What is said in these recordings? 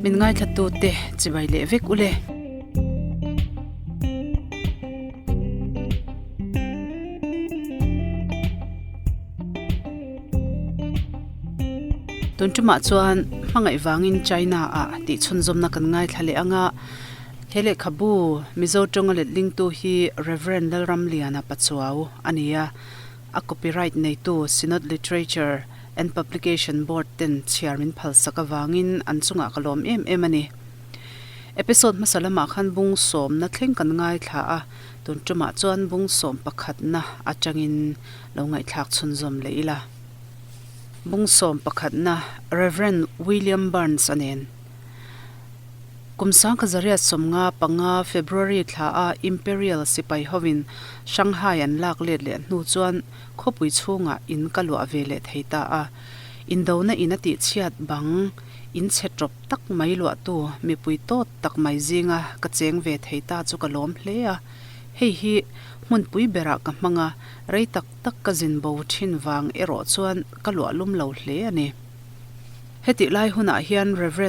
Min ngaithla te chibai leh vek ule. Tun tumah chuan hmangaih vangin China ah tih chhunzawmna kan ngaithla leh anga he lehkhabu Mizo tawnga letlingtu hi Rev Lalramliana Pachuau a ni a, a copyright neitu Synod Literature and Publication Board ten chhiar min phalsak avangin an chungah ka lawm em em a ni. Episode hmasa lamah khan bung sawmna thleng kan ngaithla a, tun tumah chuan bung sawm pakhatna atangin lo ngaihthlak chhunzawm leh ila. Bung sawm pakhatna Rev. William Burns a nen. Kum sangkha zariat sawmnga panga February thla a Imperial sipai hovin Shanghai an lak let leh hnu chuan khawpui chhungah in ka luah ve leh thei ta a. Indona in a tihchhiat bang in chhe tawp tak mai luahtu mipui tawt tak mai zinga ka cheng ve thei ta chu ka lawm hle a. Hei hi hmunpui berah ka hmang a, rei tak tak ka zin bo thin vang erawh chuan ka luah lum lo hle a ni. Hetih lai hunah hian Rev.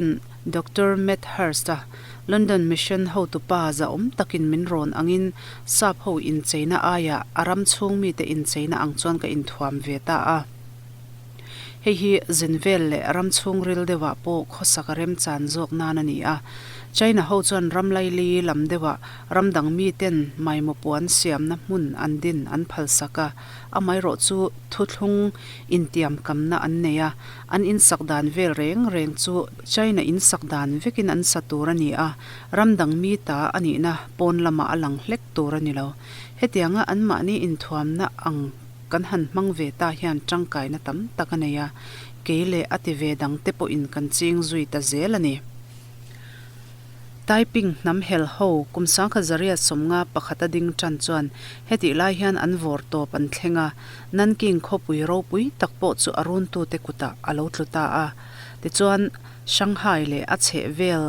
Doctor Matt Hurst-a London Mission hotupa zahawm takin min rawn angin sap ho incheina aiah a ram chhung mite incheina ang chuan ka inthuam ve ta a. Hei hi zin vel leh ram chhungril deuhah pawh khawsak a remchan zawk nan a ni a. China ho chuan ram laili lam deuhah ram dang miten maimaw puan siamna hmun an din an phalsak a, amaherawh chu thuthlung intiamkamna an nei a, an insak dan vel reng reng chu China insak dan vekin an sa tur a ni a, ram dang mi ta a nihna pawn lamah a lang hlek tur a ni lo. Hetianga anmahni inthuamna ang Kan han hmang ve ta hian tangkaina tam tak a nei a, kei leh a ti ve dangte pawhin kan ching zui ta zel a ni. Taiping hnam hel ho kum sangkha zariat sawmnga pakhata ding tan chuan hetih lai hian an vawr tawp an thleng a, Nanking khawpui ropui tak pawh chu a runtute kutah a lo tlu ta a. Tichuan, Shanghai leh a chheh vel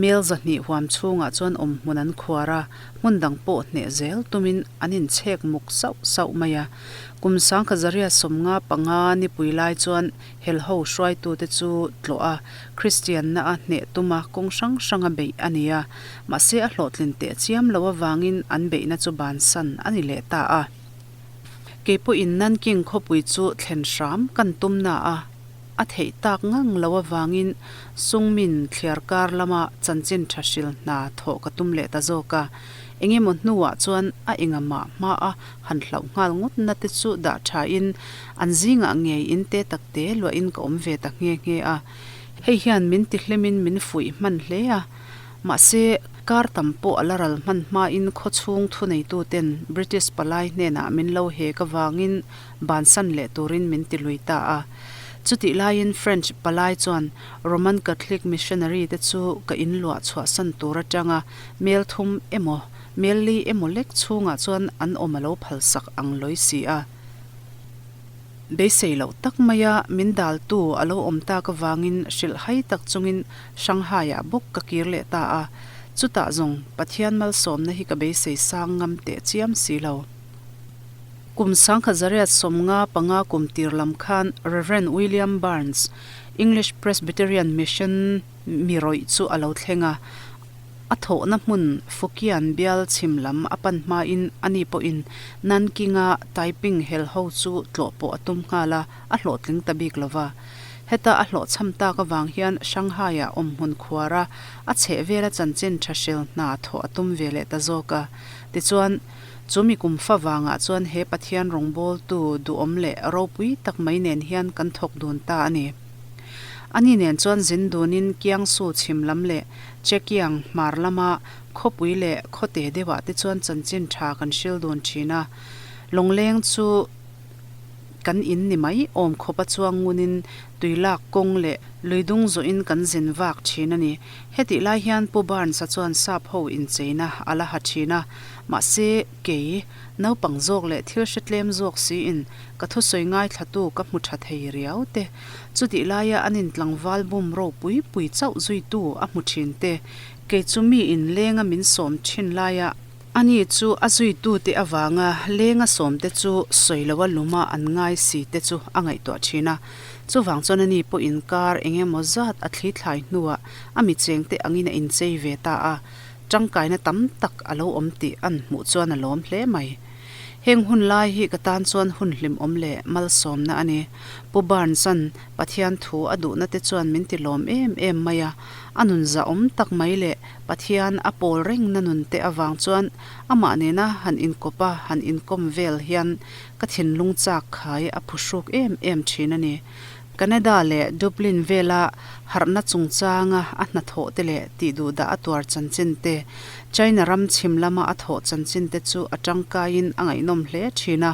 mel 200 huam chhungah chuan awmhmun an khuar a, hmun dang pawh hneh zel tumin an inchhek muk sauh sauh mai a. Kum sangkha zaria 55 nipui lai chuan helho hruaitute chu tlawh a, Kristianna a hneh tuma kawng hrang hranga beih a ni a, mahse a hlawhtlin teh chiam lo avangin an beihna chu bansan a ni leh ta a. Kei pawhin Nanking khawpui chu thlen hram kan tum na a, a theih tak ngang lo avangin Sungmin thliar kar lama chanchin tha hril hna thawh ka tum leh ta zawk a. Engemaw hnuah chuan a engamah hmaa han hlauh nghal ngawt na te chu dah thain an zingah ngei in te tak te luahin ka awm ve ta nghe nghe a. Hei hian min ti hlimin min fuih hman hle a. Mahse, kar tam pawh a la ral hman hmain khawchhung thuneituten British palai hnenah min lo hek avangin bansan leh turin min ti lui ta a. Chutih laiin French palai chuan Roman Catholic missionary te chu ka inluah chhuahsan tur atanga mel thum emaw, mel li emaw lek chhungah chuan an awm a lo phalsak ang lawi si a. Beisei loh tak maia min daltu a lo awm tak avangin hrilh hai tak chungin Shanghai-ah bawk ka kir leh ta a. Chutah zawng Pathian malsawmna hi ka beisei sang ngam teh chiam si lo. Kum sangkhat zariat 55 kum tir lam khan Rev. William Barnes, English Presbyterian Mission mi rawih chu a lo thleng a. A thawhna hmun Fukian bial chhim lam a pan hmain ani pawhin Nanking-a Taiping hel ho chu tlawh pawh a tum nghal a, a hlawhtling ta bik lo va. Heta a hlawhchham tak avang hian Shanghai-ah awmhmun khuara a chhehvela chanchin tha hril hna thawh a tum ve leh ta zawk a. Tichuan, Chu mi kum fa vangah chuan he Pathian rawngbawltu duhawm leh ropui tak mai nen hian kan thawk dun ta a ni. Ani nen chuan zin dunin Kiangsu chhim lam leh Chekiang hmar lama khawpui leh khawte deuhah te chuan chanchin tha kan hril dun thin a. Lawngleng chu kan in ni mai awm khawpa chuang ngunin tuilak kawng leh luidung zawhin kan zin vak thin a ni. Hetih lai hian Pu Barnes-a chuan sap ho incheina a la ha thin a, mahse kei, naupang zawk leh thil hre tlem zawk siin ka thusawi ngaithlatu ka hmu tha thei riau te, chutih laia an intlangval bum ropui pui chauh zuitu a hmu thin te, kei chu mi in lenga min sawm thin laia ani chu a zuitute avanga lenga sawmte chu sawi loa luma an ngai si te chu a ngaihtuah thin a. Chuvang chuan ani pawh inkar eng emaw zat a thli thlai hnuah a mi chengte angin a inchei ve ta a, tangkaina tam tak a lo awm tih an hmuh chuan a lawm hle mai. Heng hun lai hi ka tan chuan hun hlimawm leh malsawmna a ni. Pu Barnes-a'n Pathian thu a duhna te chuan min ti lawm em em mai a, a nun zahawm tak mai leh Pathian a pawl rengna nun te avang chuan amah nena han inkawp a han inkawm vel hian ka thinlung chak khai a phuhruk em em thin a ni. Canada leh Dublin vela harhna chungchanga a hnathawh te leh tihduhdah a tuar chanchin te, China ram chhim lama a thawh chanchin te chu a tangkaiin a ngaihnawm hle thin a,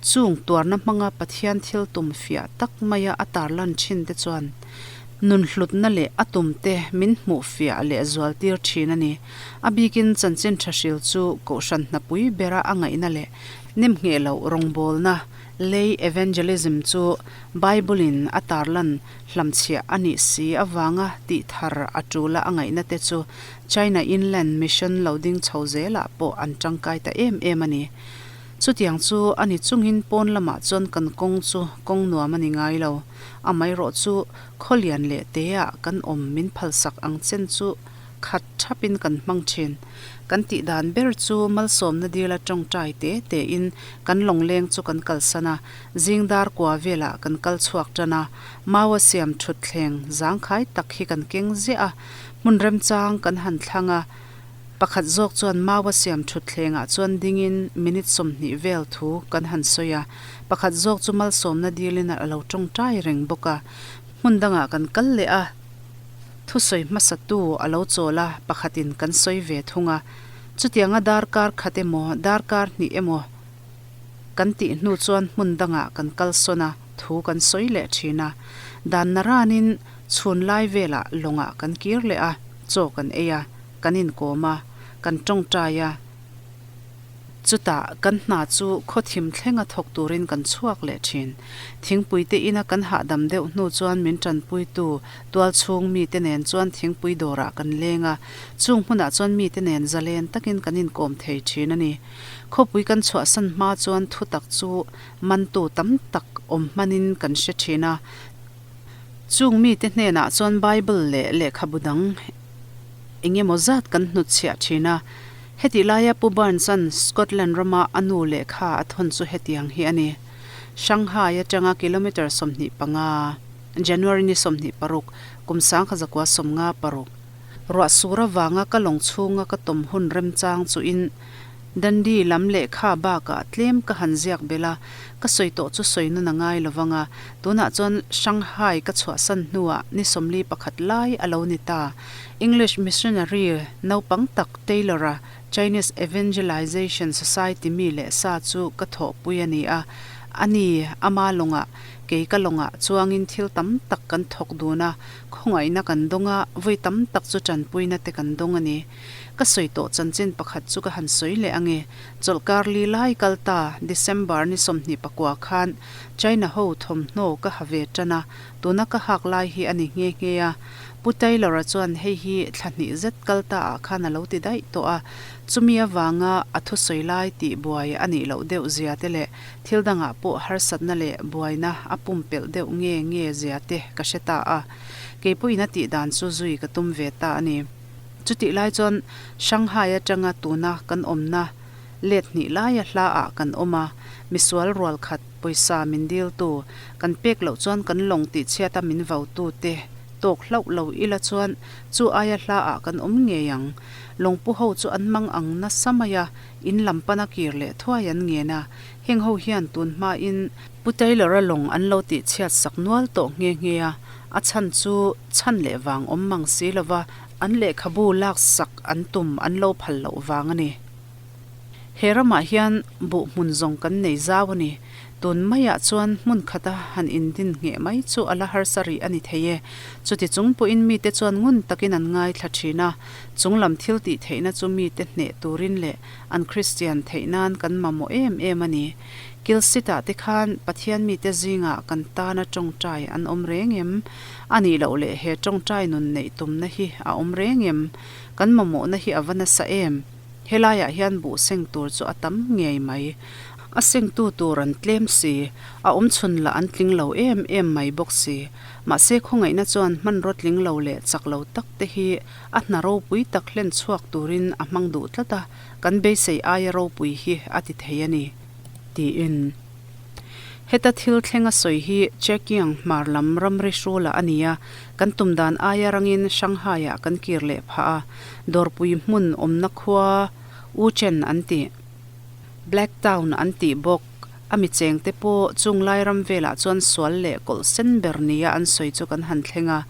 chung tuarna hmanga Pathian thil tum fiah tak maia a tarlan thin te chuan nun hlutna leh a tum te min hmuh fiah leh zual tir thin a ni. A bikin chanchin tha hril chu Kohhran hnapui bera a ngaihna leh nemngheh loh rawngbawlna, Lay Evangelism, chu Bible-in a tarlan hlamchhiah a nih si avanga tih thar a tula a ngaihna te chu China Inland Mission lo ding chho zelah pawh an tangkai ta em em a ni. Chutiang chu a ni chungin pawn lamah chuan kan kawng chu kawng nuam a ni ngai lo. Amaherawh chu khawlian leh teah kan awm min phalsak ang chen chu khat thapin kan hmang thin. Kan tih dan ber chu malsawmna dila tawngtai te tein kan lawngleng chu kan kalsan a, zing dar kua velah kan kal chhuak tan a, maua siam thutthleng zangkhai tak hi kan keng ziah a, hmun remchang kan han thlang a, pakhat zawk chuan maua siam thutthlengah chuan dingin minute 20 vel thu kan han sawi a, pakhat zawk chu malsawmna dilin a lo tawngtai reng bawk a, hmun dangah kan kal leh a. Thusawi hmasatu a lo chawl a, pakhatin kan sawi ve thung a. Chutianga darkar khat emaw, darkar hnih emaw kan tih hnu chuan hmun dangah kan kal sawn a, thu kan sawi leh thin a. Dan naranin chhun lai velah lawngah kan kir leh a, chaw kan ei a, kan inkawm a, kan tawngtai a. Chutah kan hna chu khawthim thlenga thawk turin kan chhuak leh thin. Thingpui te ina kan hahdam deuh hnu chuan min tanpuitu tualchhung mite nen chuan thingpui dawrah kan leng a, chung hmunah chuan mite nen zalen takin kan inkawm thei thin a ni. Khawpui kan chhuahsan hma chuan thutak chu mantu tam tak awm hmanin kan hre thin a. Chung mite hnenah chuan Bible leh lehkhabu dang eng emaw zat kan hnutchhiah thin a. Hetih laia Pu Barnes-a'n Scotland rama a nu lehkha a thawn chu hetiang hi a ni, Shanghai atanga kilometre 25, January ni 26, kum 1956, ruah sur avanga ka lawng chhunga ka tawm hun remchang chuin Dundee lam lehkha bakah tlem ka han ziak belh a, ka sawi tawh chu sawi nun a ngai lo vang a, tunah chuan Shanghai ka chhuahsan hnuah ni 41 lai a lo ni ta. English missionary naupang tak Taylor-a Chinese Evangelization Society mi leh sa chu ka thawhpui a ni a, a ni, ama lawngah, kei ka lawngah chuangin thil tam tak kan thawk dun a, khawngaihna kan dawng a, vawi tam tak chu tanpuina te kan dawng a ni. Ka sawi tawh chanchin pakhat chu ka han sawi leh ange. Chawlhkar li lai kal ta, December ni 29 khan China ho thawmhnaw ka ha ve tan a, tuna ka hak lai hi a ni nghe nghe a. Pu Taylor-a chuan hei hi thla hnih zet kal ta ah khan a lo ti daih tawh a, chumi avanga a thusawi lai tih buai a nih loh deuh zia te leh thil dangah pawh harsatna leh buaina a pumpelh deuh nge nge zia te ka hre ta a, kei pawhin a tih dan chu zui ka tum ve ta a ni. Chutih lai chuan Shanghai atanga tuna kan awmna let hnih laia hla ah kan awm a, misual rual khat pawisa min diltu, kan pek loh chuan kan lawng tihchhiata min vautu te tawk hlauh lo ila chuan chu aia hla ah kan awm ngei ang. Lawngpu ho chu an mang ang nasa mai a, in lam pana kir leh thuai an ngen a, heng ho hian tun hmain Pu Taylor-a lawng an lo tihchhiat sak nual tawh nghe nghe a, a chhan chu chhan leh vang awm mang si lova an lehkhabu lak sak an tum an lo phal loh vang a ni. He ramah hian buh hmun zawng kan nei zau a ni. Tun maiah chuan hmun khata han indin ngheh mai chu a la harsa rih a ni thei e. Chuti chung pawhin mite chuan ngun takin an ngaithla thin a, chung lam thil tih theihna chu mite hneh turin leh an Kristian theih nan kan mamawh em em a ni. Kilsitah te khan Pathian mite zingah kan tana tawngtai an awm reng em? A nih loh leh he tawngtai nun neih tumna hi a awm reng em? Kan mamawhna hi a va nasa em? Helaiah hian buh seng tur chu a tam ngei mai. A sengtu tur an tlem si, a awmchhun lah an tling lo em em mai bawk si. Mahse khawngaihna chuan hmanraw tling lo leh chak lo tak te hi a hna ropui tak hlen chhuak turin a hmang duh tlat a, kan beisei aia ropui hi a ti thei a ni, tiin. Heta thil thleng a sawi hi Chekiang hmar lam ramri hrulah a ni a, kan tum dan aia rangin Shanghai-ah kan kir leh phah a, dawrpui hmun awmna khua Wuchen an ti. Black Town an tih bawk. A mi chengte pawh chung lai ram velah chuan sual leh kawlh sen ber nia an sawi chu kan han thleng a,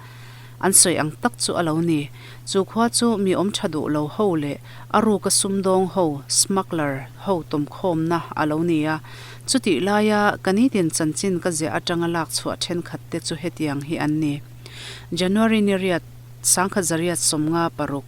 an sawi ang tak chu a lo ni. Chu khua chu mi awm tha duh lo ho leh a ruka sumdawng ho, smuggler, ho tawmkhawmna a lo ni a. Chutih laia ka nitin chanchin ka ziah atanga lak chhuah thenkhat te chu hetiang hi an ni. January ni riat, sangkhat zariat 56,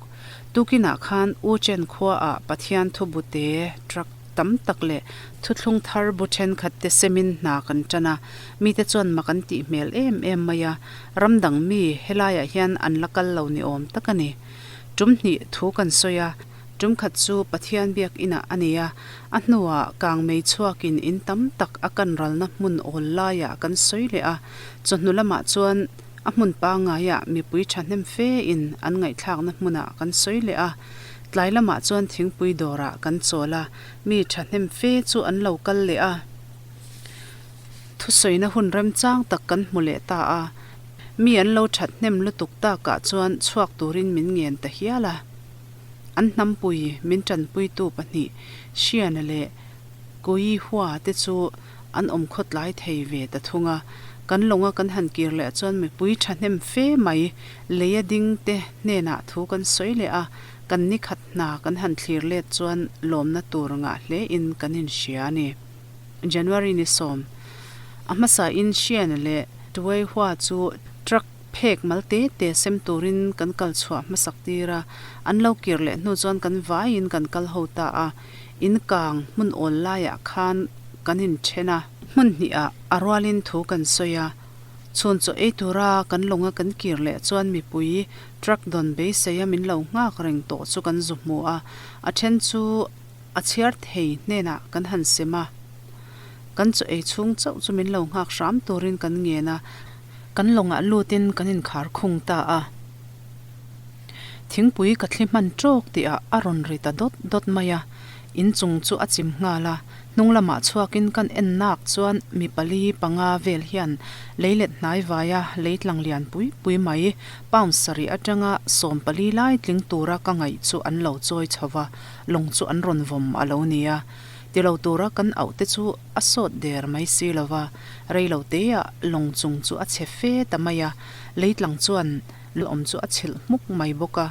Tukinah khan U Chen khuaah Pathian thu bute, truck, tam tak leh thuthlung thar bu thenkhat te semin hna kan tan a, mite chuan mak an tih hmel em em mai a, ram dang mi helaiah hian an la kal lo ni awm tak a ni. Tum hnih thu kan sawi a, tum khat chu Pathian biak inah a ni a, a hnuah kang mei chhuakin in tam tak a kan ralna hmun awl laiah kan sawi leh a, chawhnu lamah chuan A hmun pangaiah mipui thahnem fe in an ngaihthlakna hmunah kan sawi leh a, tlai lamah chuan thingpui dawrah kan chawl a, mi thahnem fe chu an lo kal leh a. Thusawina hun remchang tak kan hmu leh ta a, mi an lo thathnem lutuk takah chuan chhuak turin min ngen ta hial a. An hnampui min tanpuitu pahnih Hriana leh Kuihua te chu an awm khawtlai thei ve ta thung a. Kan lawnga kan han kir leh chuan mipui thahnem fe mai leia ding te hnenah thu kan sawi leh a, kan ni khat hna kan han thlir let chuan lawmna tur ngah hle in kan inhria a ni. January ni sawm a hmasa in Hriana leh Tuaihua chu truck phek mal te te sem turin kan kal chhuah hmasak tir a, an lo kir leh hnu chuan kan vaiin kan kal ho ta a. In kang hmun awl laiah khan kan inthen a. Hmun hnihah a rualin thu kan sawi a. Chhun chaw ei tura kan lawnga kan kir leh chuan mipui truck dawn beiseia min lo nghak reng tawh chu kan zu hmu a. A then chu a chhiar thei hnenah kan han sem a. Kan chaw ei chhung chauh chu min lo nghak hram turin kan ngen a. Kan lawngah lutin kan inkhar khung ta a. Thingpui ka thli hman tawk tihah a rawn ri ta dawt dawt mai a, in chung chu a chim nghal a, hnung lamah chhuakin kan en nak chuan mi pali panga vel hian lei let hnai vaia lei tlang lian pui pui mai pound sarih atanga sawm pali lai tling tura ka ngaih chu an lo chawi chho va, lawng chu an rawn vawm a lo ni a. Ti lo tura kan auh te chu a sawt der mai si lo va, rei lo teah lawng chung chu a chhe fe ta mai a, lei tlang chuan Lawm chu a chhilh hmuk mai bawk a,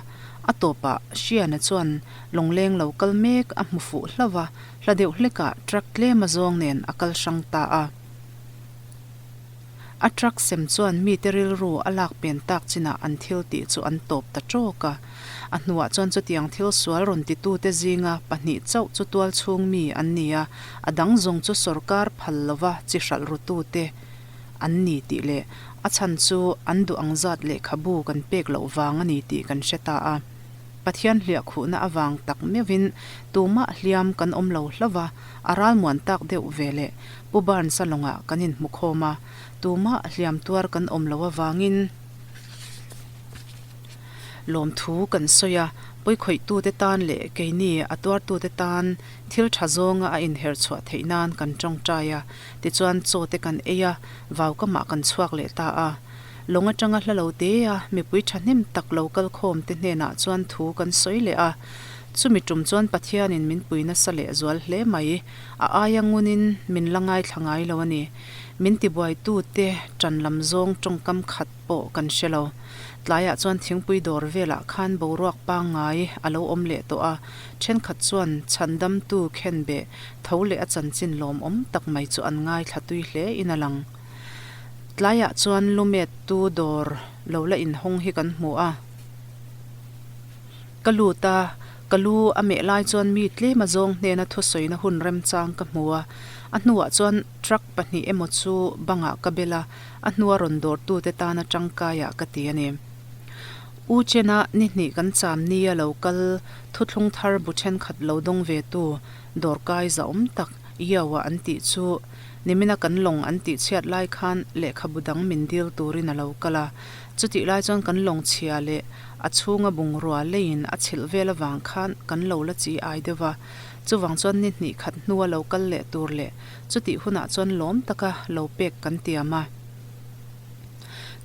a tawpah Hriana chuan lawngleng lo kal mek a hmu fuh hlauh a, hla deuh hlekah truck tlem a zawng nen a kal hrang ta a. A truck sem chuan mite rilru a lak pen tak chinah an thil tih chu an tawp ta tawk a. A hnuah chuan chutiang thil sual rawn titute zinga pahnih chauh chu tual chhung mi an ni a, a dang zawng chu sawrkar phal lova chi hralh rutute an ni tih leh a chhan chu an duh ang zat lehkhabu kan pek loh vang a ni tih kan hre ta a. Pathian hliahkhuhna avang tak meuhin tumah hliam kan awm lo hlauh a, a ralmuan tak deuh ve leh Pu Barnes-a lawngah kan inhmu khawm a, tumah hliam tuar kan awm loh avangin lawmthu kan sawi a, pawikhawihtute tan leh keini a tuartute tan thil tha zawnga a inherh chhuah theih nan kan tawngtai a. Tichuan chaw te kan ei a, vau kamah kan chhuak leh ta a. Lawng atanga hla lo te a, mipui thahnem tak lo kal khawm te hnenah chuan thu kan sawi leh a. Chumi tum chuan Pathianin min pui nasa leh zual hle mai. A aia ngunin min la ngaithla ngai lo a ni. Min tibuaitu te tan lam zawng tawngkam khat pawh kan hre lo. Tlaiah chuan thingpui dawr velah khan boruak pangngai a lo awm leh tawh a, thenkhat chuan chhandamtu khenbeh Tho leh a chanchin lawmawm tak mai chu an ngaithla tui hle in a lang. Tlaiah chuan lumet tu dawr lo la inhawng hi kan hmu a. Ka lut a, ka lu a meh lai chuan mi tlem a zawng hnena thusawina hun remchang ka hmu a. A hnuah chuan truck pahnih emaw chu bangah ka bel a, a hnua rawn dawrtute tana tangkaiah ka ti a ni. U Chena ni hnih kan cham nia lo kal thuthlung thar bu thenkhat lo dawng ve tu Dawrkai zahawm tak Iowa an tih chu nimina kan lawng an tih chhiat lai khan lehkhabu dang min dil turin a lo kal a. Chutih lai chuan kan lawng chhia leh a chhunga bungrua leiin a chhilh vel avang khan kan lo la chi ai deuh va. Chuvang chuan ni hnih khat hnua lo kal leh tur leh chutih hunah chuan lawm taka lo pek kan tiam a.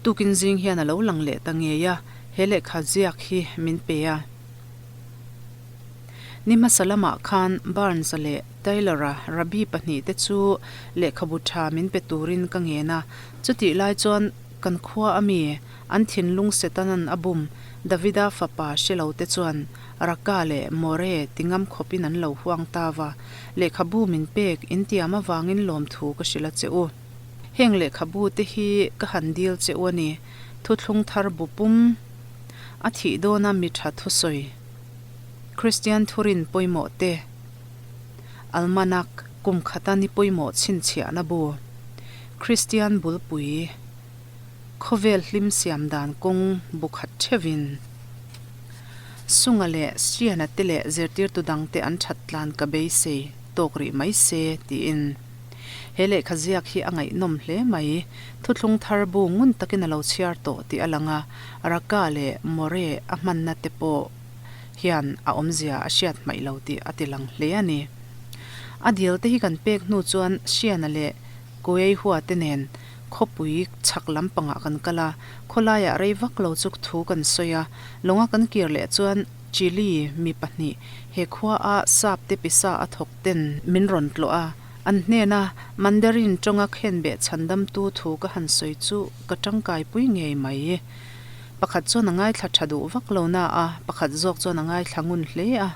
Tukin zing hian a lo lang leh ta ngei a, he lehkha ziak hi min pe a. Ni hmasa lamah khan Barnes-a leh Taylor-a Rabbi pahnihte chu lehkhabu tha min pe turin ka ngen a, chutih lai chuan kan khua a mi, an thinlung Setanan a bum Davida fapa hre lo te chuan Raka leh More ti ngam khawpin an lo huang ta va, lehkhabu min pek intiam avangin lawmthu ka hrilh a che u. Heng lehkhabu te hi ka han dil che u a ni, thuthlung thar bu pum a thih dawna mi tha thusawi, Kristian thurin pawimawh te, Almanac, kum khata ni pawimawh chhinchhiahna bu, Kristian bulpui, khawvel hlim siam dan kawng bu khat theuhin, Sunga leh Siana te leh zirtirtu dangte an that tlan ka beisei tawk rih mai se tiin. He lehkha ziak hi a ngaihnawm hle mai. Thuthlung thar bu ngun takin a lo chhiar tawh tih a lang a, Raka leh More a hmanna te pawh hian a awmzia a hriat hmaih lo tih a ti lang hle a ni. A dil te hi kan pek hnu chuan Siana leh Kueihua te nen khawpui chhak lampangah kan kal a, khawlaiah rei vak lo chu thu kan sawi a, lawnga kan kir leh chuan Chile mi pahnih he khua a sap te pisa a thawk ten min rawn tlawh a, an hnena Mandarin tawnga khenbeh chhandamtu thu ka han sawi chu ka tangkaipui ngei mai. Pakhat chuan a ngaithla tha duh vak lo na a, pakhat zawk chuan a ngaithla ngun hle a,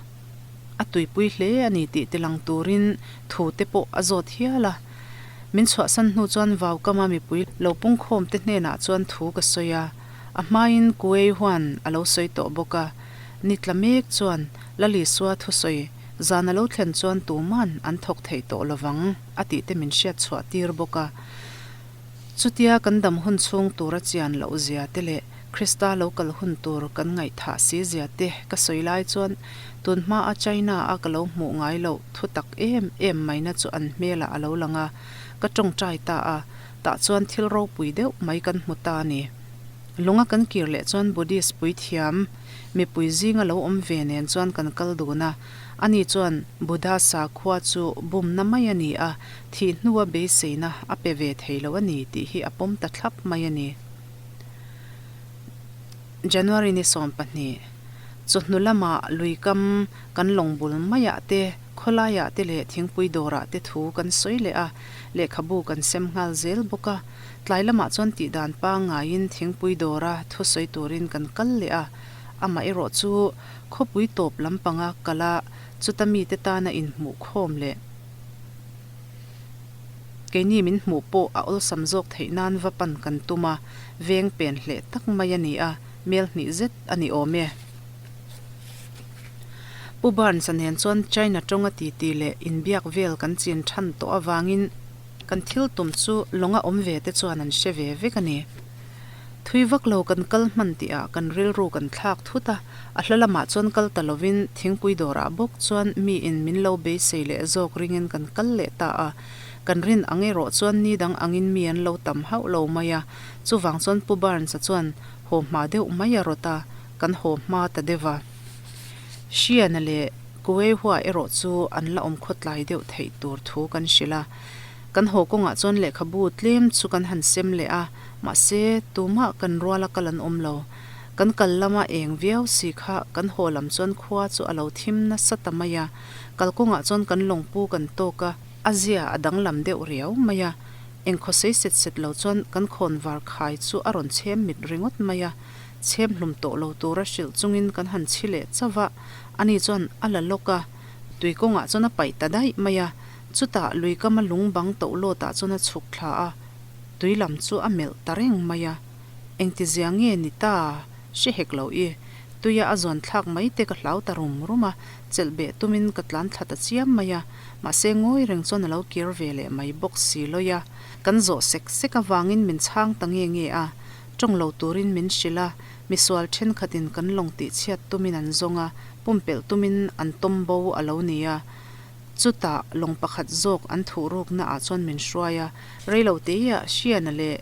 a tuipui hle a ni tih tilang turin thu te pawh a zawt hial a. Min chhuahsan hnu chuan vaukama mipui lo pungkhawm te hnenah chuan thu ka sawi a, a hmain Kuei huan a lo sawi tawh bawk a, ni tla mek chuan Lalisua thusawi Zan a lo thlen chuan tuman an thawk thei tawh lovang a tih te min hriat chhuah tir bawk a. Chutia kan dam hun chhung tur a chian loh zia te leh Krista lo kal hun tur kan ngaihthah si zia te ka sawi lai chuan tun hma a China a ka lo hmuh ngai loh thu tak em em maina chu an hmelah a lo lang a, ka tawngtai ta a, tah chuan thil ropui deuh mai kan hmu ta a ni. Lunga kan kir leh chuan Buddhist puithiam Mipui zinga lo awm ve nen chuan kan kal dun a, ani chuan Buddha sakhua chu bumna mai a ni a, thih hnua beiseina a pe ve thei lo a ni tih hi a pawm ta thlap mai a ni. January ni 20, chawhnu lamah luikam kan lawng bul maiah te, khawlaiah te leh thingpui dawrah te thu kan sawi leh a, lehkhabu kan sem nghal zel bawk a. Tlai lamah chuan tihdan pangngaiin thingpui dawra thusawi turin kan kal leh a, amah erawh chu khawpui tawp lampanga kal a, chuta mite tana inhmuh khawm leh keini min hmuh pawh a awlsam zawk theih nan va pan kan tum a, veng pen hleh tak mai a ni a, mel hnih zet a ni awm e. Pu Barnes-a nen chuan China tawnga titi leh inbiak vel kan chin than tawh avangin, Kan thil tum chu lawnga awm ve te chuan an hre ve vek a ni. Thui vak lo kan kal hman tihah kan rilru kan thlak thut a, a hla lamah chuan kal ta lovin thingpui dawrah bawk chuan miin min lo beisei leh zawk ringin kan kal leh ta a. Kan rin ang erawh chuan ni dang angin mi an lo tam hauh lo mai a, chuvang chuan Pu Barnes-a chuan haw hma deuh mai a rawt a, kan haw hma ta deuh a. Hriana leh Kueihua erawh chu an la awm khawtlai deuh theih tur thu kan hrilh a. Kan haw kawngah chuan lehkhabu tlem chu kan han sem leh a, mahse tumah kan ruala kal an awm lo. Kan kal lama eng viau si kha kan haw lam chuan khua chu a lo thim nasa ta mai a. Kalkawngah chuan kan lawngpu kan tawk a, a zia a danglam deuh riau mai a. Engkhaw sei set set lo chuan kan khawnvar khai chu a rawn chhem mit ringawt mai a. Chhem hlum tawh lo tura hrilh chungin kan han chhi leh chauh a, ani chuan a la lawk a, tui kawngah chuan a paih ta daih mai a, chutah lui kama lung bang toh lawtah chuan a chhuk thla a, tui lam chu a melh ta reng mai a, engtizia nge ni ta hre hek lo i, tuia a zawn thlak mai te ka hlau ta rum rum a, chelh beh tumin ka tlan thla ta chiam mai a, mahse ngawi reng chuan a lo kir ve leh mai bawk si lawi a, kan zawh sek sek avangin min chhang ta nge nge a. Tawng lo turin min hrilh a, misual thenkhatin kan lawng tihchhiat tumin an zawng a, pumpelh tumin an tawm bo a lo ni a. Chutah lawng pakhat zawk an thuh rukna ah chuan min hruai a, reilo teiah Hriana leh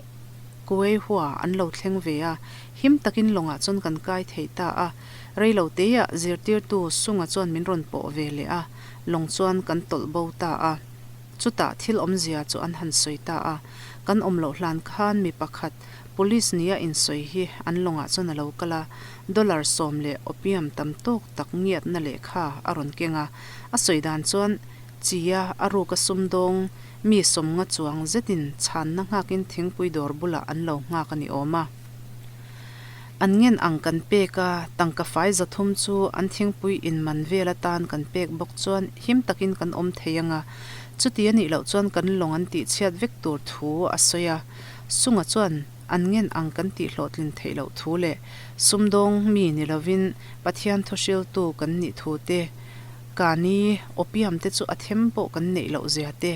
Kueihua an lo thleng ve a, him takin lawngah chuan kan kai thei ta a. Reilo teiah zirtirtu Sunga chuan min rawn pawh ve leh a, lawng chuan kan tawlh bo ta a. Chutah thil awmzia chu an han sawi ta a, kan awm loh hlan khan mi pakhat Police nia insawi hi an lawngah chuan a lo kal a, dollar sawm leh opium tam tawk tak ngiatna lehkha a rawn keng a. A sawi dan chuan Chia a ruka sumdawng mi sawmnga chuang zetin chhanna nghakin thingpui dawr bulah an lo nghak a ni awm a. An ngen ang kan pek a, tangka fai 300 chu an thingpui inman vel atan kan pek bawk chuan him takin kan awm thei ang a, chuti a nih loh chuan kan lawng an tihchhiat vek tur thu a sawi a. Sunga chuan an ngen ang kan tih hlawhtlin theih loh thu leh sumdawng mi ni lovin Pathian thuhriltu kan nih thu te, Kani opium te chu a them pawh kan neih loh zia te,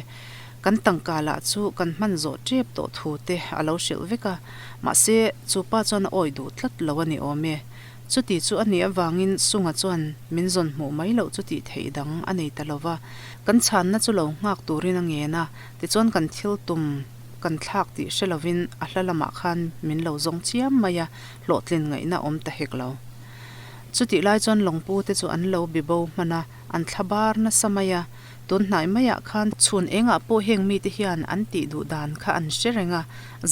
kan tangka lah chu kan hman zawh tep tawh thu te a lo hrilh vek a, mahse chu pa chuan a awi duh tlat lo a ni awm e. Chuti chu a nih avangin Sunga chuan min zawn hmuh mai loh chu tih theih dang a nei ta lo va, kan chhanna chu lo nghak turin a ngen a, tichuan kan thil tum kan thlak tih hre lovin a hla lamah khan min lo zawng chiam mai a, hlawhtlin ngaihna awm ta hek lo. Chutih lai chuan lawngpu te chu an lo bi bo hman a, an thla bar nasa mai a. Tun hnai maiah khan chhun engah pawh heng mite hian an tih duh dan kha an hre reng a,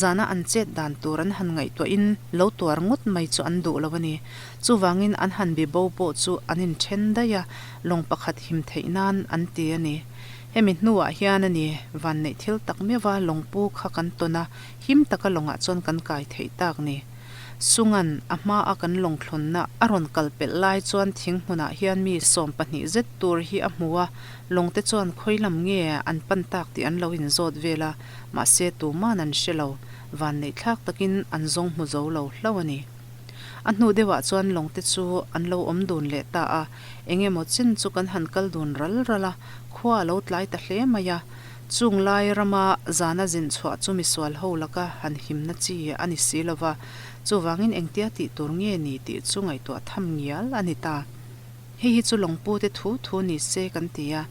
zana an chet dan tur an han ngaihtuahin lo tuar ngawt mai chu an duh lo a ni. Chuvangin an han bi bo pawh chu an inthen daih a, lawng pakhat him theih nan an ti a ni. Hemi hnuah hian a ni, vanneih thil tak meuha lawngpu kha kan tawn a, him taka lawngah chuan kan kai theih tak ni. Sungan a hmaa kan lawng thlawnna a rawn kal pelh lai chuan thing hmunah hian mi 12 zet tur hi a hmu a, lawngte chuan khawi lam nge an pan tak tih an lo inzawt vel a, mahse tuman an hre lo, vanneih thlak takin an zawng hmu zo lo hlauh a ni. A hnu deuhah chuan lawngte chu an lo awm dun leh ta a, eng emaw chin chu kan han kal dun ral ral a, khua a lo tlai ta hle mai a. Chung lai rama zana zin chhuah chu misual ho laka han himna chi a ni si lo va, chuvangin engtia tih tur nge ni tih chu ngaihtuah tham ngial a ni ta. Hei hi chu lawngpute thu thu ni se kan ti a,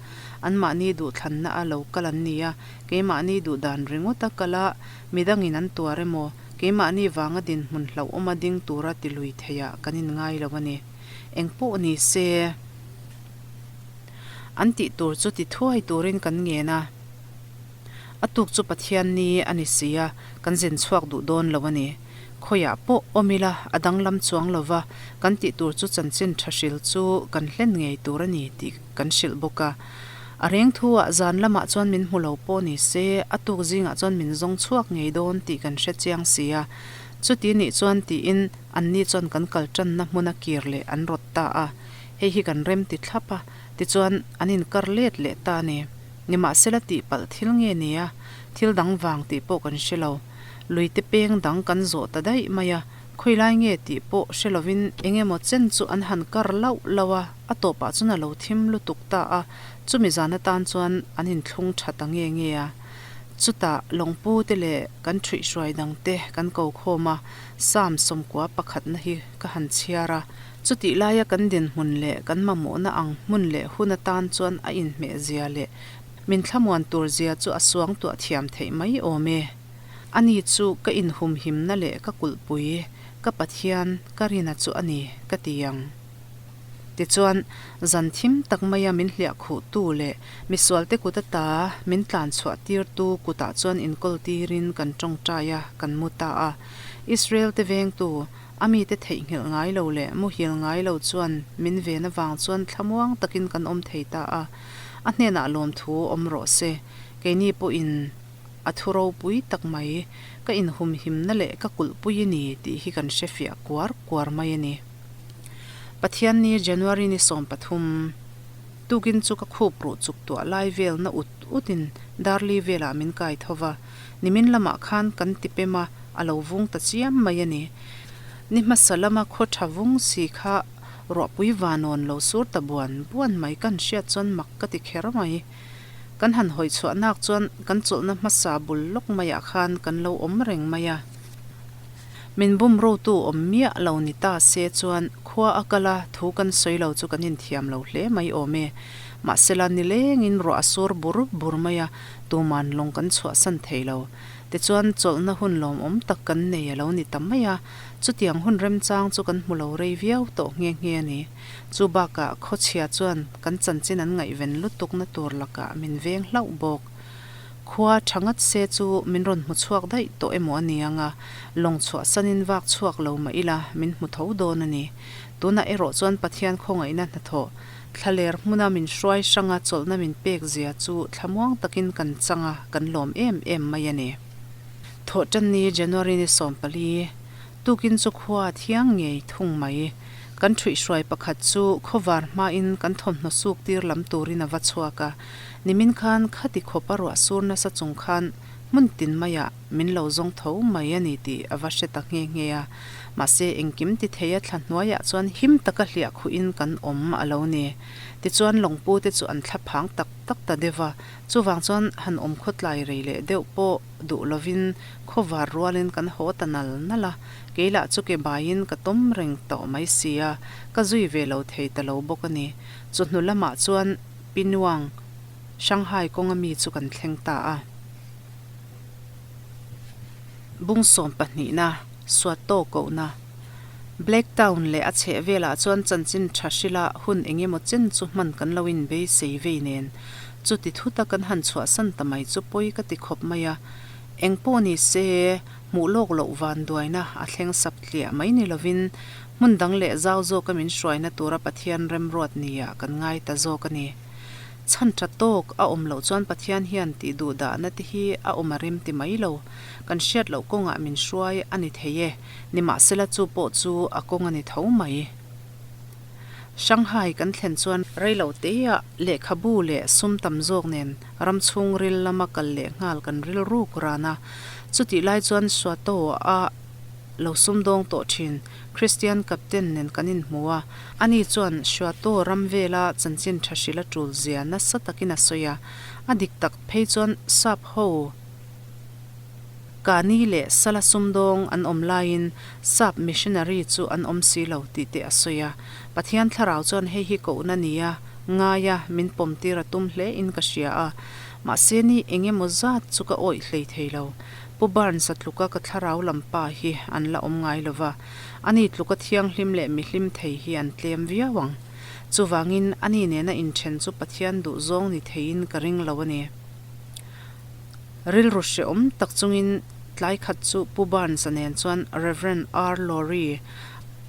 anmahni duhthlanna a lo kal an ni a, keimahni duhdan ringawta kal a, midangin an tuar emaw, keimahni vanga dinhmun hlauhawma ding tura ti lui theiah kan inngai lo a ni. Engpawh ni se. An tih tur chu ti thuai turin kan ngen a, a tuk chu Pathian ni a ni si a, kan zin chhuak duh dawn lo a ni. Khawiah pawh awm ila a danglam chuang lo va, kan tih tur chu chanchin tha hril chu kan hlen ngei tur a ni tih kan hrilh bawk a. A reng thuah zan lamah chuan min hmu lo pawh ni se, a tuk zingah chuan min zawng chhuak ngei dawn tih kan hre chiang si a. Chuti nih chuan tiin anni chuan kan kal tanna hmuna kir leh an rawt ta a. Hei hi kan rem ti thlap a, tichuan an inkar let leh ta a ni. Nimahsela tihpalh thil nge ni a, thil dang vang tih pawh kan hre lo. Luite peng dang kan zawh ta daih mai a, khawilai nge tih pawh hre lovin eng emaw chen chu an han kar lauh lauh a, a tawpah chuan a lo thim lutuk ta a, chumi zan atan chuan an inthlung tha ta nge nge a. Chutah lawngpu te leh kan ṭhuihhruai dang te kan ko khawm a, Psalm 91 na hi ka han chhiar a, Chutih laia kan dinhmun leh kan mamawhna ang hmun leh hun atan chuan a inhmeh zia leh min thlamuan tur zia chu a suangtuah thiam theih mai awm e. Ani chu ka inhumhimna leh ka kulhpui, ka Pathian, ka rina chu a ni, ka ti ang. Tichuan, zan thim tak maia min hliah khuhtu leh misualte kut ata min tlan chhuah tirtu kutah chuan inkawl tirin kan tawngtai a, kan mu ta a. Israel-te vengtu, A mite theihnghilh ngai lo leh muhil ngai lo chuan min ven avang chuan thlamuang takin kan awm thei ta a. A hnenah lawmthu awm rawh se. Keini pawhin a thu ropui tak mai, ka inhumhimna leh ka kulhpui i ni tih hi kan hre fiah kuar kuar mai a ni. Pathianni January ni 13, tukin chu ka khup ruh chuk tuah lai vel na ut utin Darli velah min kai tho va. Nimin lamah khan kan ti pem a, a lo vung ta chiam mai a ni. Ni hmasa lama khaw tha vung si kha ruahpui vanawn lo sur ta buan buan mai kan hriat chuan mak ka ti kher mai. Kan han hawi chhuah nak chuan kan chawlhna hmasa bul lawk maiah khan kan lo awm reng mai a. Min bum rotu awm miah lo ni ta se chuan khua a kal a, thu kan sawi lo chu kan inthiam lo hle mai awm e. Mahsela nilengin ruah a sur bur bur mai a, tuman lawng kan chhuahsan thei lo. Tichuan chawlhna hun lawmawm tak kan nei a lo ni ta mai a, chutiang hun remchang chu kan hmu lo rei viau tawh nghe nghe a ni. Chu bakah khawchhia chuan kan chanchin an ngaihven lutukna tur lakah min veng hlauh bawk. Khua tha ngat se chu min rawn hmu chhuak daih tawh emaw a ni ang a, lawng chhuahsanin vak chhuak lo mah ila min hmu tho dawn a ni. Tunah erawh chuan Pathian khawngaihna hnathawh, thlaler hmuna min hruai hranga chawlhna min pek zia chu thlamuang takin kan chang a, kan lawm em em mai a ni. Thawhtanni January ni 14, tukin chu khua thiang ngei thung mai. Kan ṭhuihhruai pakhat chu khawvar hmain kan thawmhnaw suk tir lam turin a va chhuak a, Nimin khan khati khawp a ruah sur nasa chung khan hmun tin maiah min lo zawng tho mai a ni tih a va hre ta nghe nghe a. Mahse engkim ti thei a thla hnuaiah chuan him taka hliah khuhin kan awm a lo ni. Tichuan lawngpu te chu an thla phang tak tak ta deuh a, chuvang chuan han awm khawtlai rei leh deuh pawh duh lovin khawvar rualin kan haw ta nal nal a, kei lah chu ke baiin ka tawm reng tawh mai si a, ka zui ve lo thei ta lo bawk a ni. Chawhnu lamah chuan Pinuang, Shanghai kawnga mi chu kan thleng ta a. Bung sawm pahnihna, Suatto kohna. Black Town leh a chheh velah chuan chanchin tha hrila hun eng emaw chen chu hman kan lo inbeisei vei nen, chuti thuta kan han chhuahsan ta mai chu pawi ka ti khawp mai a. Eng pawh ni se, hmuh lawk loh vanduaina a thleng sap tliah mai ni lovin, Hmun dang leh zau zawka min hruaina tura Pathian remruat nia kan ngai ta zawk a ni. Chhan tha tawk a awm loh chuan Pathian hian tih duh dahna te hi a awm a rem ti mai lo. Kan hriat loh kawngah min hruai a ni thei e, nimahsela chu pawh chu a kawng a ni tho mai. Shanghai kan thlen chuan rei lo teah lehkhabu leh sum tam zawk nen ram chhungril lama kal leh nghal kan rilruk ran a. Chutih lai chuan Suato a lo sumdawng tawh thin. Christian Captain nen kan inhmu a, ani chuan Shuato ram vela chanchin tha hrila tul zia nasa takin a sawi a, a dik tak phei chuan sap ho Kani leh Sala sumdawng an awm laiin sap missionary chu an awm si lo tih te a sawi a. Pathian thlarau chuan hei hi kohna nia ngaia min pawmtir a tum hle in ka hria a, mahse ni engemaw zat chu ka awih hlei thei lo. Pu Barnes-a tluka ka thlarau lam pa hi an la awm ngai lo va, ani tluka thianghlim leh mihlim thei hi an tlem viau ang. Chuvangin, ani nena inthen chu Pathian duh zawng ni theiin ka ring lo a ni. Rilru hrehawm tak chungin tlai khat chu Pu Barnes-a nen chuan Rev. R. Lowry,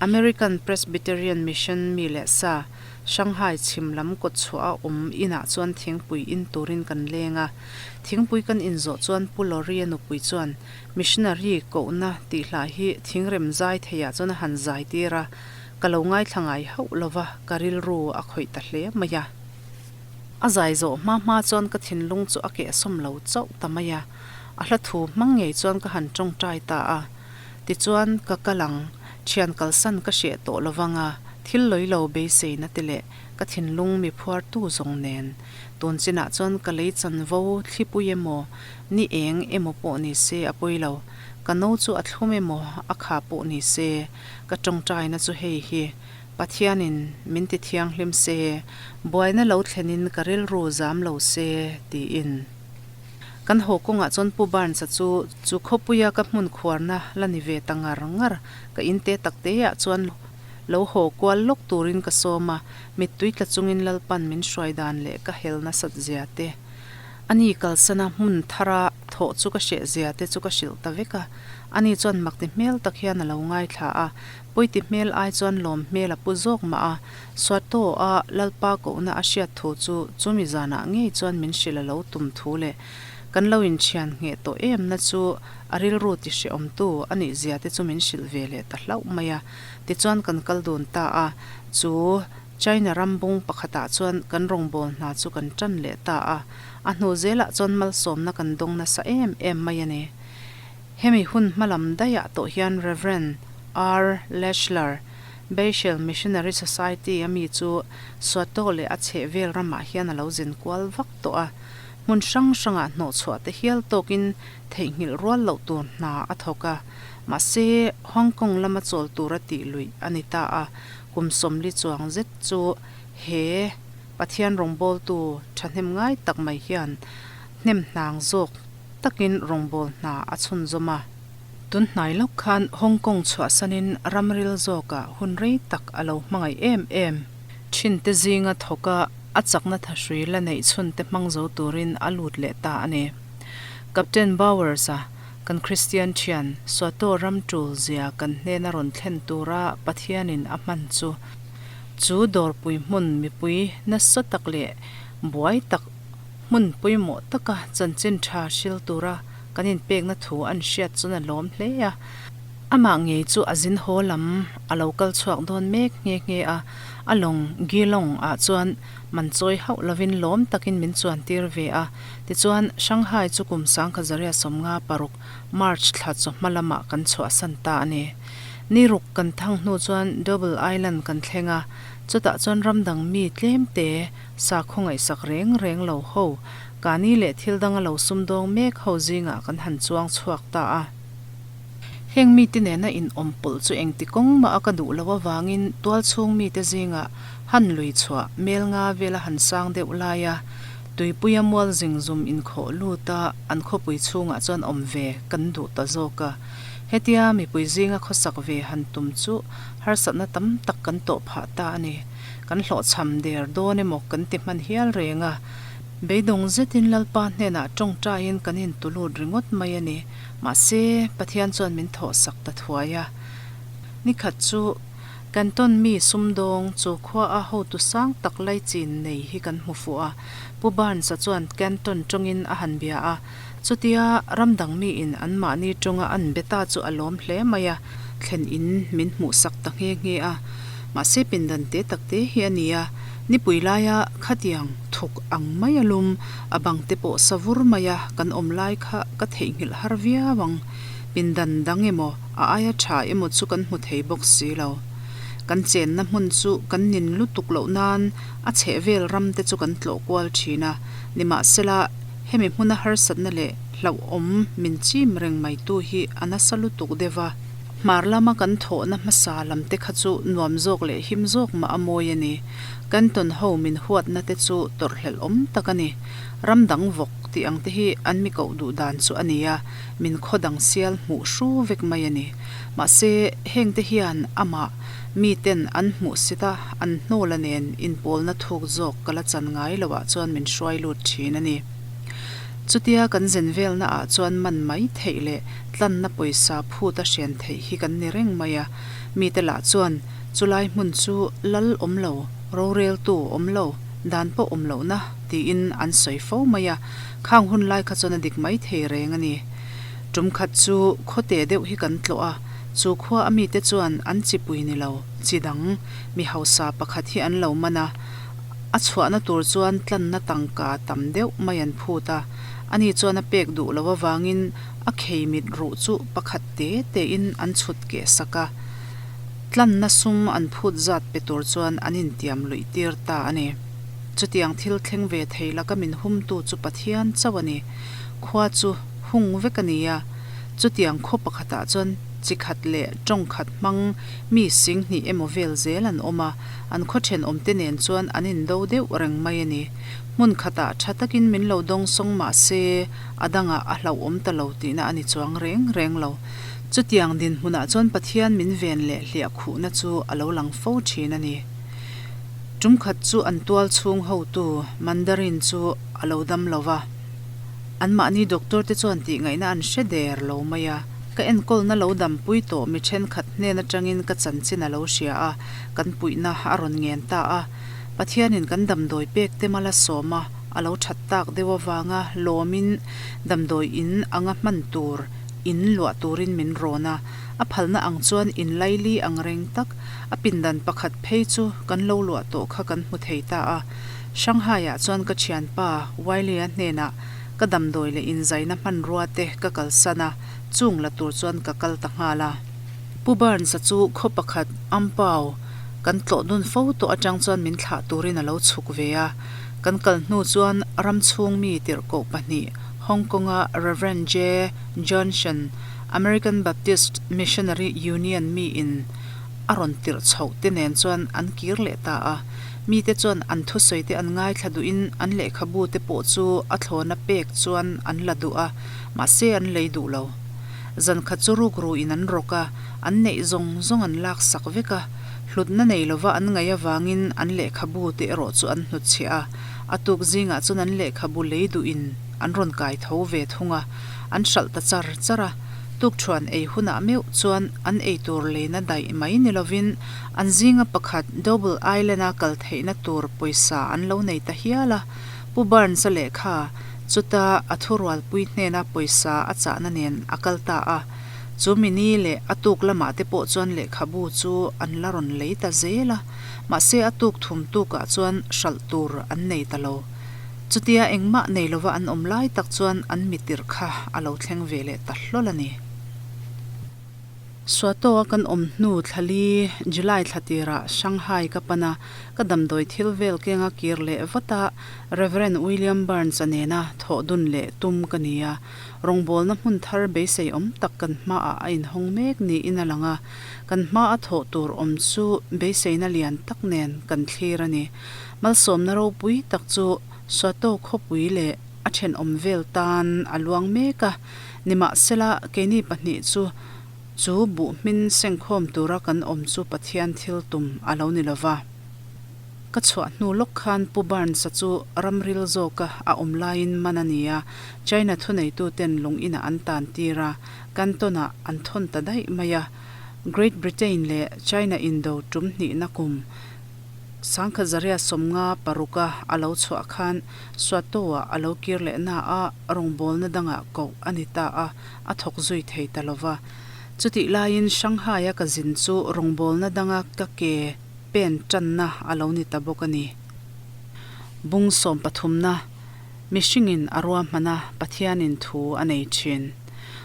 American Presbyterian Mission mi leh sa, Shanghai chhim lam kawtchhuah a awm inah chuan thingpui in turin kan leng a. Thingpui kan inzawh chuan Pu Lorry-a nupui chuan Missionary kohna tih hla hi thingrem zai theiah chuan a han zai tir a, ka lo ngaithla ngai hauh lo va, ka rilru a khawih ta hle mai a. A zai zawh hma hma chuan ka thinlung chu a kehsawm lo chauh ta mai a, a hla thu hmang ngei chuan ka han tawngtai ta a. Tichuan ka kal ang, thian kalsan ka hreh tawh lo vang a, thil lawi lo beiseina te leh ka thinlung mi phuartu zawng nen. Tun chinah chuan ka lei chanvo thlipui emaw, ni eng emaw pawh ni se a pawi lo. Ka no chu a thlum emaw a kha pawh ni se, ka tawngtaina chu hei hi, Pathianin min ti thianghlim se, buaina lo thlenin ka rilru zam lo se, tiin. Kan haw kawngah chuan Pu Barnes-a chu chu khawpuia ka hmun khuarna la ni ve ta ngar ngar, ka inte tak teah chuan lo haw kual lawk turin ka sawm a, Mittui tla chungin Lalpan min hruai dan leh ka hel nasat zia te, ani kalsana hmun thara thawh chu ka hreh zia te chu ka hrilh ta vek a. Ani chuan makti hmel tak hian a lo ngaithla a, pawiti hmel ai chuan lawm hmel a pu zawk mah a. Suato a Lalpa kohna a hriat thu chu chumi zanah ngei chuan min hrilh a lo tum thu leh kan lo inthian ngheh tawh em na chu a rilru ti hrehawmtu a nih zia te chu min hrilh ve leh ta hlauh mai a. Tichuan kan kal dun ta a, chu China ram bung pakhatah chuan kan rawngbâwl hna chu kan ṭan leh ta a, a hnu zêlah chuan malsâwmna kan dawng nasa êm êm mai a ni. Hemi hun hma lam daihah tawh hian Rev. R. Lechler, Bethel Missionary Society a mi chu Suato leh a chhehvêl ramah hian a lo zin kual vak tawh a, hmun hrang hrangah hnawhchhuah te hial tâwkin theihnghilh rual loh tur hna a thawk a. Mahse, Hong Kong lama chawl tura tih luih a ni ta a, kum 40 chuang zet chu he Pathian rawngbawltu thahnem ngai tak mai hian hnem hnang zawk takin rawngbâwl hna a chhunzawm a. Tun hnai lawk khan Hong Kong chhuahsanin ramril zawkah hun rei tak a lo hmangaih em em. Thinte zinga thawka a chakna thahrui la neih chhunte hmang zo turin a lut leh ta a ni. Captain Bowers-a kan Kristian thian Swatow ram tul zia kan hnena rawn thlen tura Pathianin a hman chu chu dawrpui hmun mipui nasa tak leh buai tak hmun pawimawh taka chanchin tha hril tura kan inpekna thu an hriat chuan a lawm hle a. Amah ngei chu a zin haw lam a lo kal chhuak dawn mek nghe nghe a, a lawng Geelong ah chuan man chawi hauh lovin lawm takin min chuan tir ve a. Tichuan, Shanghai chu kum 1956 March thla chawhma lamah kan chhuahsan ta a ni. Ni ruk kan thang hnu chuan Double Island kan thleng a, chutah chuan ram dang mi tlem te sakhaw ngaihsak reng reng lo ho, kani leh thil danga lo sumdawng mek ho zingah kan han chuang chhuak ta a. Heng mite nena inawm pawlh chu engti kawng mah a ka duh loh avangin tualchhung mite zingah han lui chhuah mel nga vela han sang deuh lai a, tuipuia mual zingzum inkhawh lut a an khawpui chhungah chuan awm ve kan duh ta zawk a. Hetia mipui zinga khawsak ve han tum chu harsatna tam tak kan tawh phah ta a ni. Kan hlawhchham der dawn emaw kan ti hman hial reng a, beidawng zetin Lalpa hnenah tawngtaiin kan intulut ringawt mai a ni. Mahse, Pathian chuan min thawhsak ta thuai a. Nikhat chu Canton mi sumdawng chu khua a hotu sang tak lai chin nei hi kan hmu fuh a. Pu Barnes-a chuan Canton tawngin a han bia a. Chutia ram dang miin anmahni tawnga an be ta chu a lawm hle mai a, thlen in min hmuhsak ta nghe nghe a. Mahse, pindan te tak te hi a ni a, nipui laia khatiang thuk ang mai a lum, a bang te pawh sa vur mai a kan awm lai kha ka theihnghilh har viau ang. Pindan dang emaw, a aia tha emaw chu kan hmu thei bawk si lo. Kan chenna hmun chu kan nin lutuk loh nan a chhehvel ram te chu kan tlawh kual thin a, nimahsela hemi hmuna harsatna leh hlauhawm min chim reng mai tu hi a nasa lutuk deuh a. Hmar lama kan thawhna hmasa lam te kha chu nuam zawk leh him zawk mah a mawi a ni. Kan tawn ho min huatna te chu tawrhhlelh awm tak a ni. Ram dang vawk tih ang te hi an mi koh duh dan chu a ni a, min khaw dang sial hmuh hru vek mai a ni. Mahse, heng te hian amah mi ten an hmuh sit a, an hnawla nen inpawlna thuk zawk ka la chan ngai loh ah chuan min hruai lut thin a ni. Chutia kan zen velna ah chuan man mai theih leh tlanna pawisa phut a hrian theih hi kan ni reng mai a, mite lah chuan chulai hmun chu lal awm lo, roreltu awm lo, dan pawh awm lohna tiin an sawi fo mai a, khang hun lai kha chuan a dik mai thei reng a ni. Tum khat chu khawte deuh hi kan tlawh a, chu khua a mite chuan an chipui ni lo, chi dang, mi hausa pakhat hi an lo man a, a chhuahna tur chuan tlanna tangka tam deuh mai an phut a, ani chuan a pek duh loh avangin a khei mit ruh chu pakhat te tein an chhut keh sak a, tlanna sum an phut zat pe tur chuan an intiam luih tir ta a ni. Chutiang thil thleng ve thei laka min humtu chu Pathian chauh a ni. Khua chu hung vek a ni a, chutiang khaw pakhatah chuan chi khat leh tawng khat hmang mi singhnih emaw vel zel an awm a, an khaw thenawmte nen chuan an indo deuh reng mai a ni. Hmun khatah tha takin min lo dawng sawng mah se, a dangah a hlauhawm ta lo tihna a ni chuang reng reng lo. Chutiang dinhmunah chuan Pathian min ven leh hliah khuhna chu a lo lang fo thin a ni. Tum khat chu an tual chhung hotu Mandarin chu a lo dam lo va, anmahni doctor te chuan tihngaihna an hre der lo mai a. Ka enkawlna lo dampui tawh mi thenkhat hnen atangin ka chanchin a lo hria a, kan puihna a rawn ngen ta a. Pathianin kan damdawi pek te mal a sawm a, a lo that tak deuh avanga lawmin damdawi in anga hman tur in luah turin min rawn a, a phalna ang chuan in laili ang reng tak a pindan pakhat phei chu kan lo luah tawh kha kan hmu thei ta a. Shanghai-ah chuan ka thianpa Wiley-a hnenah ka damdawi leh inzaina hmanrua te ka kalsan a, chung la tur chuan ka kal ta nghal a. Pu Barnes-a chu khaw pakhat Ampao kan tlawh dun fo tawh atang chuan min thlah turin a lo chhuk ve a. Kan kal hnu chuan ram chhung mi tirhkoh pahnih Hong Kong-a Rev. J. Johnson. American Baptist Missionary Union miin a rawn tirh chhoh te nen chuan an kir leh ta a. Mite chuan an thusawi te an ngaithla duhin an lehkhabu te pawh chu a thlawna pek chuan an la duh a, mahse an lei duh lo. Zan khat chu rukruin an rawk a, an neih zawng zawng an lak sak vek a, hlutna nei lova an ngaih avangin an lehkhabu te erawh chu an hnutchhiah a, a tuk zingah chuan an lehkhabu lei duhin an rawn kai tho ve thung a, an hralh ta char char a. Tukṭhuan ei hunah meuh chuan an eitur leina daih mai ni lovin an zinga pakhat Double Island-a kal theihna tur pawisa an lo nei ta hial a. Pu Burns-a lehkha chuta a thurualpui hnena pawisa a chahna nen a kal ta a. Chu mini leh a tuk lamah te pawh chuan lehkhabu chu an la rawn lei ta zel a, mahse a tuk thum tukah chuan hralh tur an nei ta lo. Chutia engmah nei lova an awm lai tak chuan an mitirh kha a lo thleng ve leh ta hlawl a ni. Suatoa kan awm hnu thlali July thla tirah Shanghai ka pan a, ka damdawi thil vel kenga kir leh vat a, Rev. William Burns-a nena thawh dun leh tum ka ni a. Rawngbawlna hmun thar beisei awm tak kan hmaah a inhawng mek niin a lang a, kan hmaa thawh tur awm chu beiseina lian tak nen kan thlir a ni. Malsawmna ropui tak chu Suato khawpui leh a thenawm vel tan a luang mek a, nimahsela keini pahnih chu chu buh hmin sengkhawm tura kan awm chu Pathian thil tum a lo ni lova. Ka chhuah hnu lawk khan Pu Burns-a chu ramril zawka a awm laiin man a ni a, China thuneituten lung inah an tan tir a, Canton-ah an thawn ta daih mai a. Great Britain leh China indo tum hnihna kum Sangkhat Zaria 56 a a lo chhuah khan Suatoa a lo kir leh na a, rawngbawlna dangah koh a ni ta a, a thawk zui thei ta lo va. Chutih laiin Shanghai-a ka zin chu rawngbawlna danga ka ke pen tanna a lo ni ta bawk a ni. Bung sawmpathumna, Mihringin a ruahman a, Pathianin thu a nei thin.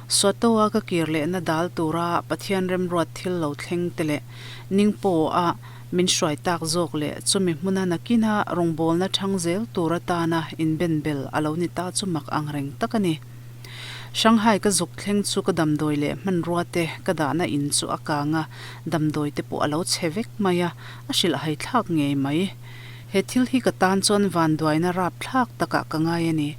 Suatoa ka kir lehna dal tura Pathian remruat thil lo thleng te leh Ningpo-a Min hruai tak zawk leh chumi hmuna nakina rawngbawlna thang zel tur atana inbenbel a lo ni ta chu mak ang reng tak a ni. Shanghai ka zuk thleng chu ka damdawi leh hmanrua te ka dahna in chu a kang a, damdawi te pawh a lo chhe vek mai a, a hrilhhai thlak ngei mai. He thil hi ka tan chuan vanduaina rap thlak takah ka ngai a ni.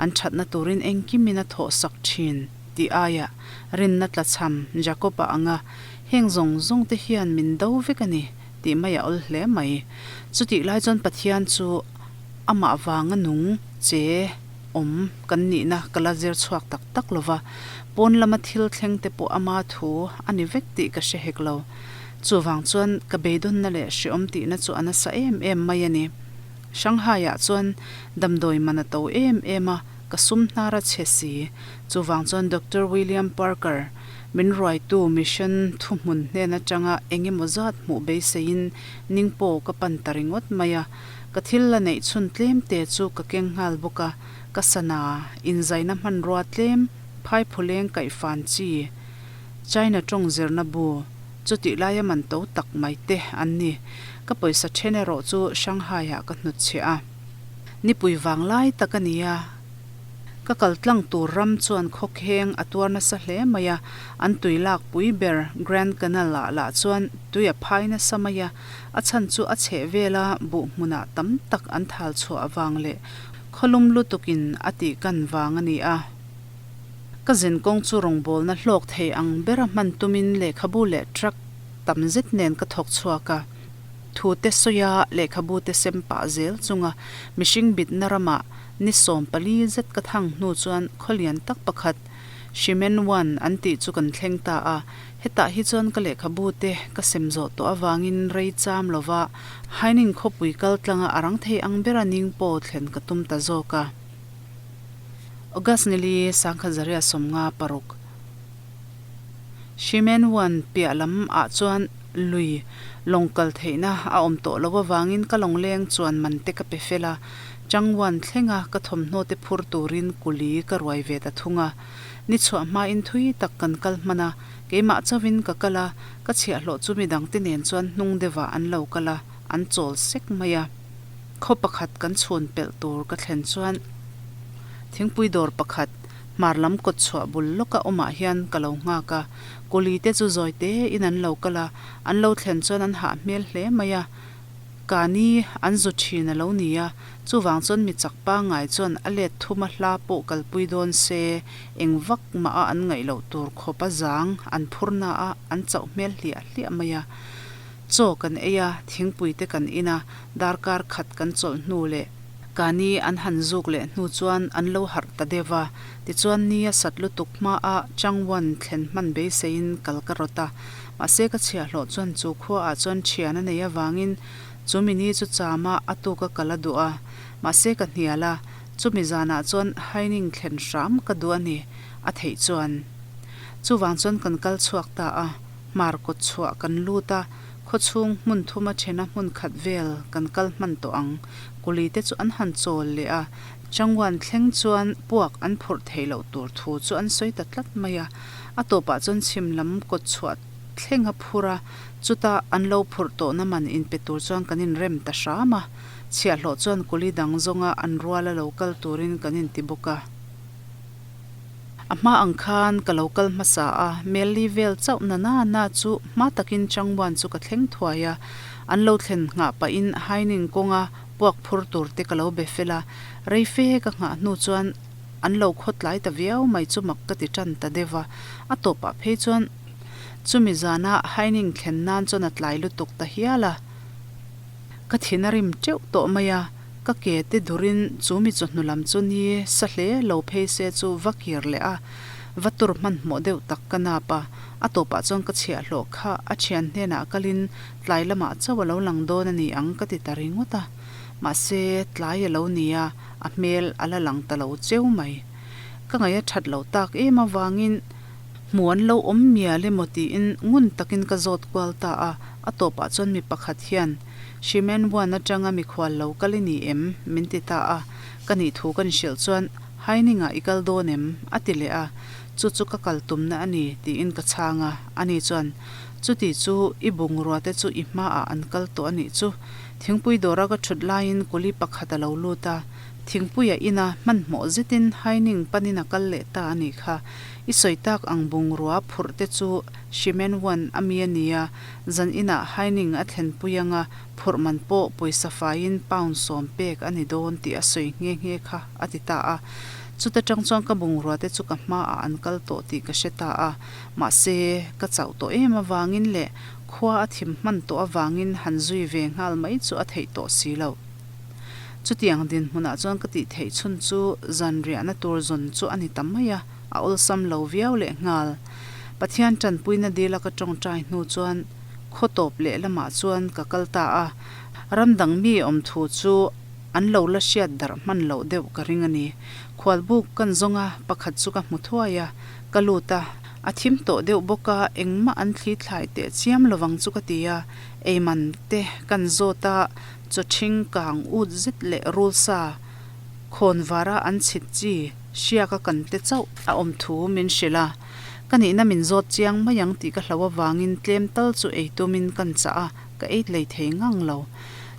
An thatna turin engkimin a thawhsak thin tih aiah rinna tlachham Jacob-a anga Heng zawng zawng te hian min do vek a ni tih mai a awl hle mai. Chutih lai chuan Pathian chu amah vanga nung che awm kan nihna ka la zir chhuak tak tak lo va, pawn lama thil thleng te pawh ama thu a ni vek tih ka hre hek lo. Chuvang chuan ka beidawnna leh hreawm tihna chu a nasa em em mai a ni. Shanghai-ah chuan damdawi man a to em em a, ka sum hnar a chhe si. Chuvang chuan Doctor William Parker, Min ruaitu mission thuhmun hnen atanga eng emaw zat hmuh beiseiin Ningpo ka pan ta ringawt mai a. Ka thil la neih chhun tlem te chu ka keng nghal bawk a, ka sana inzaina hmanrua tlem phaiphuleng kaihfan chi China tawng zirna bu chutih laia man to tak mai te an ni. Ka pawisa then erawh chu Shanghai-ah ka hnutchhiah a. Nipui vang lai tak a ni a. Ka kal tlang tur ram chuan khawkheng a tuar nasa hle mai a, an tui lak pui ber Grand Canal ah lah chuan tui a phai nasa mai a, a chhan chu a chheh vela buh hmunah tam tak an thal chhuah vang leh khawlum lutukin a tih kan vang a ni a. Ka zin kawng chu rawngbawlna hlawk thei ang bera hman tumin lehkhabu leh truck tam zet nen ka thawk chhuak a, thute sawia lehkhabu te sem pah zel chunga mihring bitna ramah Ni 14 zet ka thang hnu chuan khawlian tak pakhat Shimen Wan an tih chu kan thleng ta a. Hetah hi chuan ka lehkhabu te ka sem zawh tawh avangin rei cham lova Haining khawpui kal tlanga a rang thei ang bera Ningpo thlen ka tum ta zawk a. August nili 1956. Shimen Wan piah lam ah chuan lui lawng kal theihna a awm tawh loh avangin ka lawng leng chuan man te ka pe fel a. Changwan thlenga ka thawmhnaw te phur turin kuli ka ruai ve ta thung a. Ni chhuah hmain thui tak kan kal hman a, keimah chauhin ka kal a, ka chhiahhlawh chu midangte nen chuan hnung deuhah an lo kal a, an chawl sek mai a. Khaw pakhat kan chhun pelh tur ka thlen chuan thingpui dawr pakhat. Hmar lam kawt chhuah bul lawka awmah hian ka lo nghak a, kuli te chu zawi te in an lo kal a, an lo thlen chuan an hah hmel hle mai a, Kani an zu thin a lo ni a, chuvang chuan mi chak pangngai chuan a let thuma hla pawh kalpui dawn se, eng vak mah a an ngaih loh tur khawp a zang an phur na a, an chauh hmel hliah hliah mai a. Chaw kan ei a, thingpui te kan in a, darkar khat kan chawlh hnu leh kani an han zuk leh hnu chuan an lo harh ta deuh va, tichuan ni a sat lutuk hma a Changwon thlen hman beiseiin kal ka rawt a, mahse ka chhiahhlawh chuan chu khua ah chuan thian a nei avangin chumi ni chu cham a a tuk a kal a duh a, mahse ka hnial a, chumi zanah chuan Haining thlen hram ka duh a ni a theih chuan. Chuvang chuan kan kal chhuak ta a. Hmar kawt chhuah kan lut a, khawchhung hmun thuma thena hmun khat vel kan kal hman tawh ang. Kuli te chu an han chawl leh a, Changwan thleng chuan puak an phurh theih loh tur thu chu an sawi ta tlat mai a. A tawpah chuan chhim lam kawt chhuah thleng a phur a, chuta an lo phurh tawhna man inpe tur chuan kan inrem ta hram a. Chhiahhlawh chuan kuli dang zawnga an ruala lo kal turin kan inti bawk a. A hma ang khan ka lo kal hmasa a, Melli vel chauh na na na chu hma takin Changwan chu ka thleng thuai a, an lo thlen nghah pahin Haining kawnga puak phur tur te ka lo be fel a, rei fe ka nghah hnu chuan an lo khawtlai ta viau mai chu mak ka ti tan ta deuh a, a tawpah phei chuan chumi zana Haining thlen nan chuan a tlai lutuk ta hial a. Ka thin a rim teuh tawh mai a, ka ke te durin chu mi chawhnu lam chu ni sa hle lo phei se chu va kir leh a, va tur hmanhmawh deuh tak ka nap a, a tawpah chuan ka chhiahhlawh kha a thian hnenah kalin tlai lamah chauh a lo lang dawn a ni ang ka ti ta ringawt a, mahse tlai a lo ni a, a hmel a la lang ta lo cheu mai. Ka ngaih a that loh tak em avangin. Hmu an lo awm mial emaw tiin ngun takin ka zawt kual ta a, a tawpah chuan mi pakhat hian, Shimen Wan atanga mikhual lo kal i ni em? min ti ta a, ka nih thu kan hrilh chuan, Haining-ah i kal dawn em? a ti leh a, Chu chu ka kal tumna a ni, tiin ka chhang a, ani chuan, Chuti chu i bungrua te chu i hmaah an kal tawh a nih chu. Thingpui dawra ka thut laiin kuli pakhat a lo lut a, thingpuia ina hmanhmawh zetin Haining panin a kal leh ta a nih kha. I sawi tak ang bungrua phurh te chu Shimen Wan a mi a nia, zan inah Haining a thlenpui anga phurh man pawh pawisa faiin pound 10 pek a ni dawn tih a sawi nghe nghe kha a ti ta a. Chuta tang chuan ka bungrua te chu ka hmaah an kal tawh tih ka hre ta a, mahse ka chauh tawh em avangin leh khua a thim hman tawh avangin han zui ve nghal mai chu a theih tawh si loh. Chutiang dinhmunah chuan ka tih theih chhun chu zan riahna tur zawn chu a ni ta mai a, a awlsam lo viau leh nghal. Pathian tanpuina dila ka tawngtai hnu chuan khaw tawp leh lamah chuan ka kal ta a, ram dang mi awm thu chu an lo la hriat darh hman loh deuh ka ring a ni. Khualbuk kan zawng a, pakhat chu ka hmu thuai a, ka lut a, a thim tawh deuh bawk a, engmah an thli thlai teh chiam lovang chu ka ti a, eiman te kan zawt a, Chaw ṭhing kang ut zet leh rul sa khawn vara an chhit chi hriak a kan te chauh a awm thu min hrilh a, ka nihna min zawt chiang mai ang tih ka hlau avangin tlem tal chu ei tumin kan chah a, ka ei tlei thei ngang lo.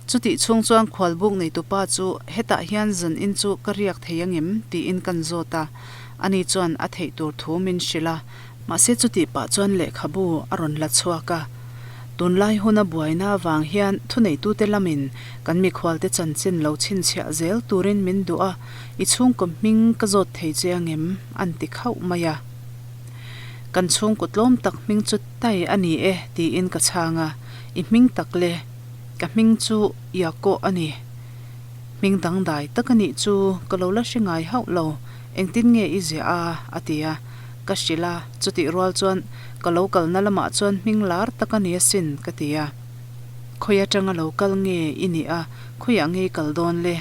Chutih chhung chuan khualbuk neitupa chu hetah hian zan in chu ka riak thei angem tiin kan zawt a, ani chuan a theih tur thu min hrilh a, Mahse chutih pah chuan lehkhabu a rawn la chhuak a. Tunlai huna buaina avang hian thuneitute lamin kan mikhualte chanchin lo chhinchhiah zel turin min duh a, i chhungkaw hming ka zawt thei che angem? an ti khauh mai a. Kan chhungkaw tlawm tak hming chu Tai a ni e tiin ka chhang a, i hming tak le, ka hming chu Iakoh a ni. Hming dangdai tak a nih chu ka lo la hre ngai hauh lo, engtin nge i ziah a? a ti a. Ka hrilh a, chutih rual chuan ka lo kalna lamah chuan hming lar tak a ni asin ka ti a. Khawi atanga lo kal nge i nih a, khawiah nge i kal dawn le?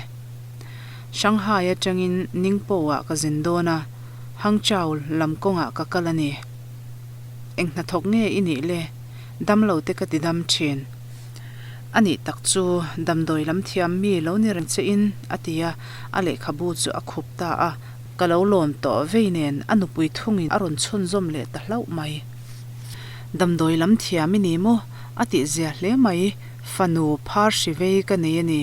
Shanghai atangin Ningpo ah ka zin dawn a, Hangzhou lam kawngah ka kal a ni. Eng hnathawk nge i nih le? Damlo te ka ti dam thin. A nih tak chu damdawi lam thiam mi lo ni reng che in a ti a, a lehkhabu chu a khup ta a. Ka lo lawm tawh vei nen a nupui thungin a rawn chhunzawm leh ta hlauh mai. Damdawi lam thiam i ni maw? A tih zia hle mai. Fanu phar hri vei ka nei a ni,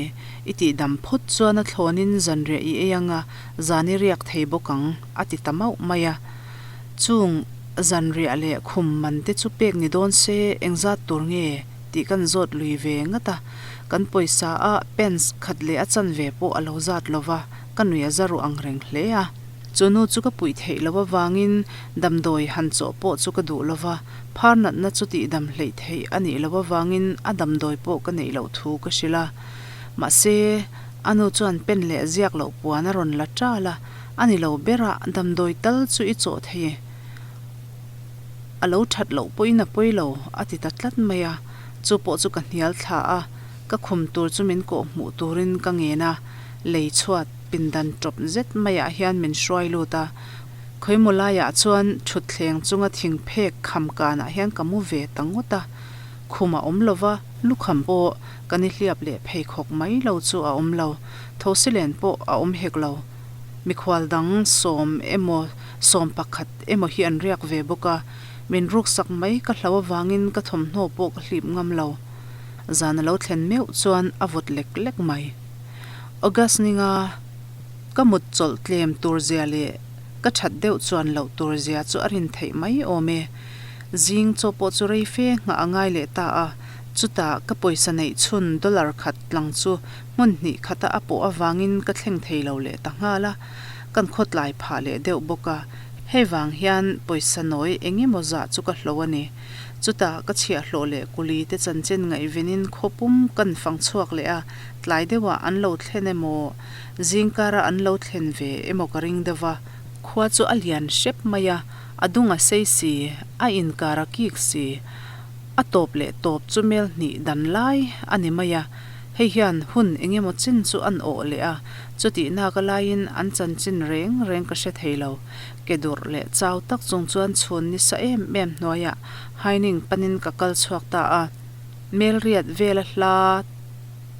i tih dam phawt chuan a thlawnin zanriah i ei anga zan i riak thei bawk ang, a ti ta mauh mai a. Chung zanriah leh khum man te chu pek ni dawn se engzat tur nge tih kan zawt lui ve ngat a, kan pawisa a pence khat leh a chanve pawh a lo zat lo va, ka nui a za ruh ang reng hle a. Chu nu chu ka puih theih loh avangin damdawi han chawh pawh chu ka duh lo va, phar natna chu tihdam hleih theih a nih loh avangin a damdawi pawh ka neih loh thu ka hrilh a. Mahse, a nu chuan pen leh ziak loh puan a rawn la ṭal a, a ni lo berah damdawi tal chu i chawh thei e. A lo ṭhat loh pawhin a pawi lo, a ti ta tlat mai a. Chu pawh chu ka hnial thla a, ka khum tur chu min kawh hmuh turin ka ngen a, lei chhuat pindan ṭawp zet maiah hian min hruai lut a. Khawimaw laiah chuan ṭhutthleng chunga thing phek kham kanah hian ka mu ve ta ngawt a, khum a awm lo va, lukham pawh ka ni hliap leh pheikhawk mai lo chu a awm lo, thosilen pawh a awm hek lo. Mikhual dang sawm emaw sawm pakhat emaw hi an riak ve bawk a, min ruksak mai ka hlau avangin ka thawmhnaw pawh ka hlip ngam lo. Zan a lo thlen meuh chuan a vawt lek lek mai. August ninga ka mut chawlh tlem tur zia leh ka that deuh chuan loh tur zia chu a rin theih mai awm e. Zing chaw pawh chu rei fe nghah a ngai leh ta a, chutah ka pawisa neih chhun dollar khat tlang chu hmun hnih khata a pawh avangin ka thleng thei lo leh ta nghal a, kan khawtlai phah leh deuh bawk a, hei vang hian pawisa nawi eng emaw zah chu ka hlo a ni. Chutah ka chhiahhlawh leh kuli te chanchin ngaihvenin khawpum kan fang chhuak leh a, tlai deuhah an lo thlen emaw, zingkara an lo thlen ve emaw ka ring deuh va. Khua chu a lian hrep mai a, a dung a sei si, a inkar a kik si, a tawp leh tawp chu mel hnih dan lai a ni mai a, hei hian hun eng emaw chin chu an awh leh a, chutih naka laiin an chanchin reng reng ka hre thei lo. Ke durh leh chau tak chung chuan chhun ni sa em em hnuaiah Haining panin ka kal chhuak ta a, Melriat vela hla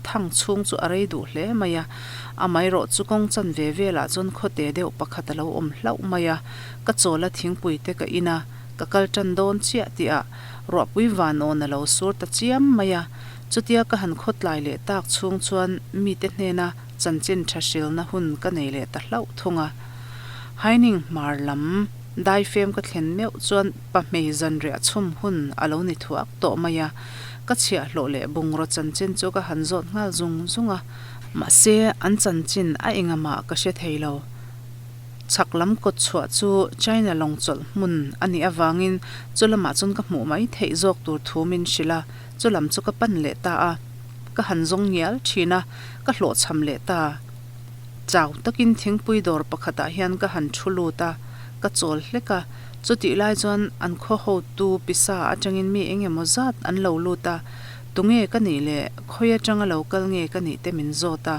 thang chhung chu a rei duh hle mai a, amaherawh chu kawng chan ve velah chuan khawte deuh pakhat a lo awm hlauh mai a, ka chawla thingpui te ka in a, ka kal tan dawn chiah tihah ruahpui vanawn a lo sur ta chiam mai a, chutia ka han khawtlai leh tak chhung chuan mite hnena chanchin tha hrilna hun ka nei leh ta hlauh thung a. Haining hmar lam daifem ka thlen meuh chuan pahmei zanriah chhum hun a lo ni thuak tawh mai a, ka chhiahhlawh leh bungraw chanchin chu ka han zawt nghal zung zung a, mahse an chanchin a engamah ka hre thei lo. Chhak lam kawt chhuah chu China lawng chawlh hmun a nih avangin chu lamah chuan ka hmuh mai theih zawk tur thu min hrilh a, chu lam chu ka pan leh ta a, ka han zawng ngial thin a, ka hlawhchham leh ta. Chau takin thingpui dawr pakhatah hian ka han thu lut a, ka chawl hlek a, chutih lai chuan an khaw hotu pisa atangin mi eng emaw zat an lo lut a, tunge ka nih leh khawi atanga lo kal nge ka nih te min zawt a,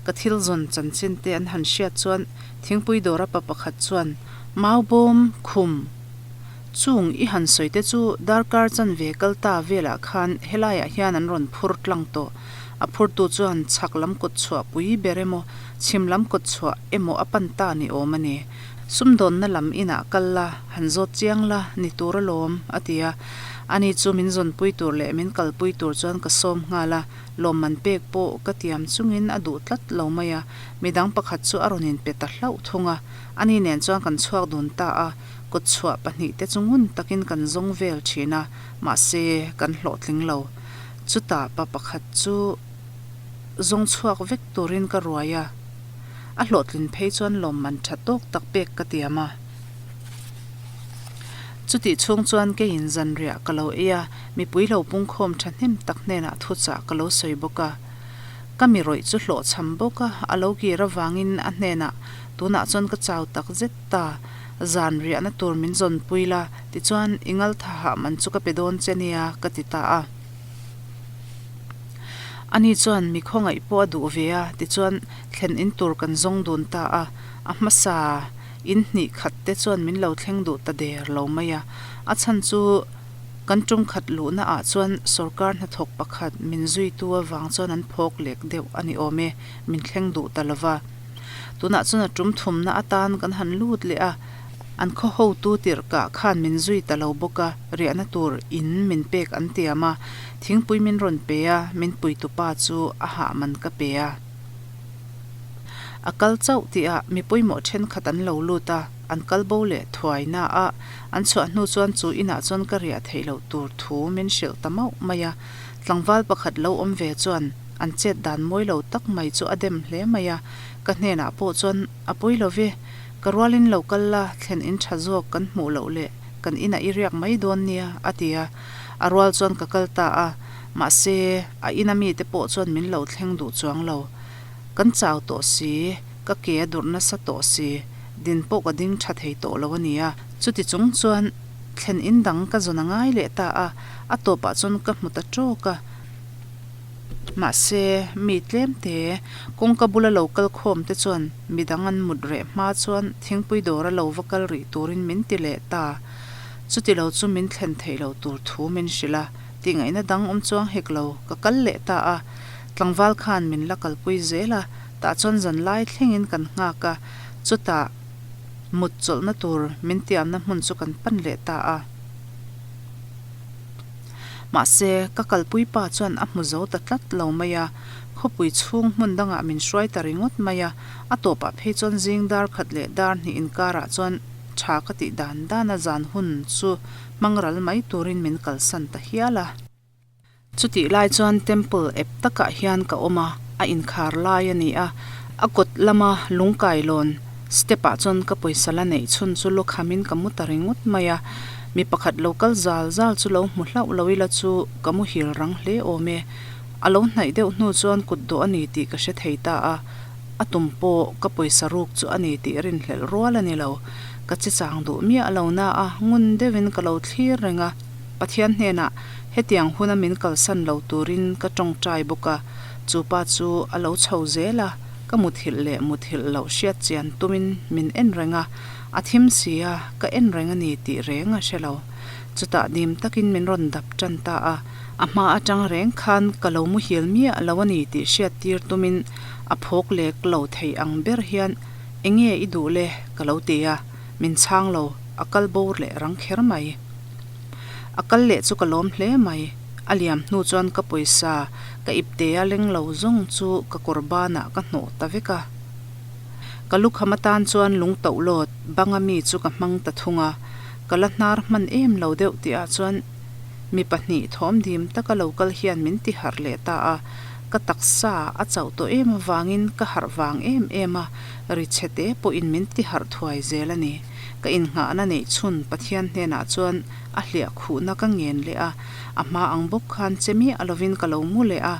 ka thil zawn chanchin te an han hriat chuan thingpui dawra pa pakhat chuan Maubawm khum chung i han sawi te chu darkar chanve kal ta velah khan helaiah hian an rawn phur tlang tawh. A phurtu chuan chhak lam kawt chhuah pui ber emaw, chhim lam kawt chhuah emaw a pan ta ni awm a ni. Sumdawnna lam inah kal la, han zawt chiang la, ni tur alawm, a ti a. Ani chu min zawnpui tur leh min kalpui tur chuan ka sawm nghal a, lawmman pek pawh ka tiam chungin a duh tlat lo mai a, midang pakhat chu a rawn inpe ta hlauh thung a. Ani nen chuan kan chhuak dun ta a, kawt chhuah pahnihte chu ngun takin kan zawng vel thin a, mahse kan hlawhtling lo. Chutah pa pakhat chu zawng chhuak vek turin ka ruai a, a hlawhtlin phei chuan lawmman tha tawk tak pek ka tiam a. Chutih chhung chuan keiin zanriah ka lo ei a, mipui lo pungkhawm thahnem tak hnenah thuchah ka lo sawi bawk a. Ka mi rawih chu hlawhchham bawk a, a lo kir avangin a hnenah tunah chuan ka chau tak zet ta, zanriahna tur min zawnpui la, Tichuan, i ngaltha hah man chu ka pe dawn che nia, ka ti ta a. Ani chuan mi khawngaih pawh a duh ve a, tichuan thlen in tur kan zawng dun ta a. A hmasa in hnih khat te chuan min lo thleng duh ta der lo mai a. A chhan chu kan tum khat luhna ah chuan sorkar hnathawk pakhat min zuitu avang chuan an phawk lek deuh a ni awm e, min thleng duh ta lova. Tunah chuan a tum thumna atan kan han lut leh a. An khaw hotu tirhkah khan min zui ta lo bawk a, riahna tur in min pek an tiam a, thingpui min rawn pe a, min puitupa chu a hah man ka pe a. A kal chauh tihah mi pawimawh thenkhat an lo lut a, an kal bo leh thuai na a, an chhuah hnu chuan chu inah chuan ka riah theih loh tur thu min hrilh ta mauh mai a. Tlangval pakhat lo awm ve chuan an chet dan mawi lo tak mai chu a dem hle mai a, ka hnenah pawh chuan a pawi lo ve, ka rualin lo kal la, thlen in tha zawk kan hmuh loh leh kan inah i riak mai dawn nia a ti a, a rual chuan ka kal ta a, mahse a ina mite pawh chuan min lo thleng duh chuang lo. Kan chau tawh si, ka ke a durh nasa tawh si, din pawh ka ding tha thei tawh lo a nia. Chuti chung chuan thlen in dang ka zawn a ngai leh ta a, a tawpah chuan ka hmu ta tawk a. Mahse, mi tlem te, kawngka bula lo kal khawm te chuan midang an mut reh hma chuan thingpui dawra lo va kal rih turin min ti leh ta. Chuti lo chu min thlen theih loh tur thu min hrilh a, tihngaihna dang awm chuang hek lo, ka kal leh ta a. Tlangval khan min la kalpui zel a, tah chuan zan lai thlengin kan nghak a, chutah mut chawlhna tur min tiamna hmun chu kan pan leh ta a. Mahse, ka kalpui pa chuan a hmu zo ta tlat lo mai a, khawpui chhung hmun dangah min hruai ta ringawt mai a, a tawpah phei chuan zing dar khat leh dar hnih inkarah chuan tha ka tih dan dan a zan hun chu hmang ral mai turin min kalsan ta hial a. Chutih lai chuan temple ep takah hian ka awm a, a inkhar lai a ni a, a kawt lama lungkailawn step ah chuan ka pawisa la neih chhun chu lawkhamin ka mu ta ringawt mai a, mi pakhat lo kal zal zal chu lo hmu hlauh lo ila chu ka muhil rang hle awm e. A lo hnaih deuh hnu chuan kut dawh a ni tih ka hre thei ta a, a tum pawh ka pawisa ruk chu a ni tih rinhlelh rual a ni lo. Ka che chang duh miah lo na a, ngun deuhin ka lo thlir reng a. Pathian hnenah hetiang huna min kalsan lo turin ka tawngtai bawk a, chu pa chu a lo chho zel a, ka muthilh leh muthilh loh hriat chian tumin min en reng a, a thim si a, ka en reng a ni tih reng a hre lo. Chutah dim takin min rawn dap tan ta a, a hma atang reng khan ka lo muhil miah lo a ni tih hriat tir tumin a phawk lek lo thei ang ber hian enge i duh le ka lo ti a, min chhang lo, a kal bawr leh rang kher mai. A kal leh chu ka lawm hle mai. A liam hnu chuan ka pawisa ka ipte a leng lo zawng chu ka kawr banah ka hnawh ta vek a. Ka lukham atan chuan lung toh lawt banga mi chu ka hmang ta thung a. Ka la hnar hman em lo deuh tihah chuan mi pahnih thawm dim taka lo kal hian min ti harh leh ta a. Ka taksa a chauh tawh em avangin ka harh vang em em a, ri chhe te pawhin min ti harh thuai zel a ni. Ka innghahna neih chhun Pathian hnenah chuan a hliah khuhna ka ngen leh a, a hma ang bawk khan che miah lovin ka lo mu leh a,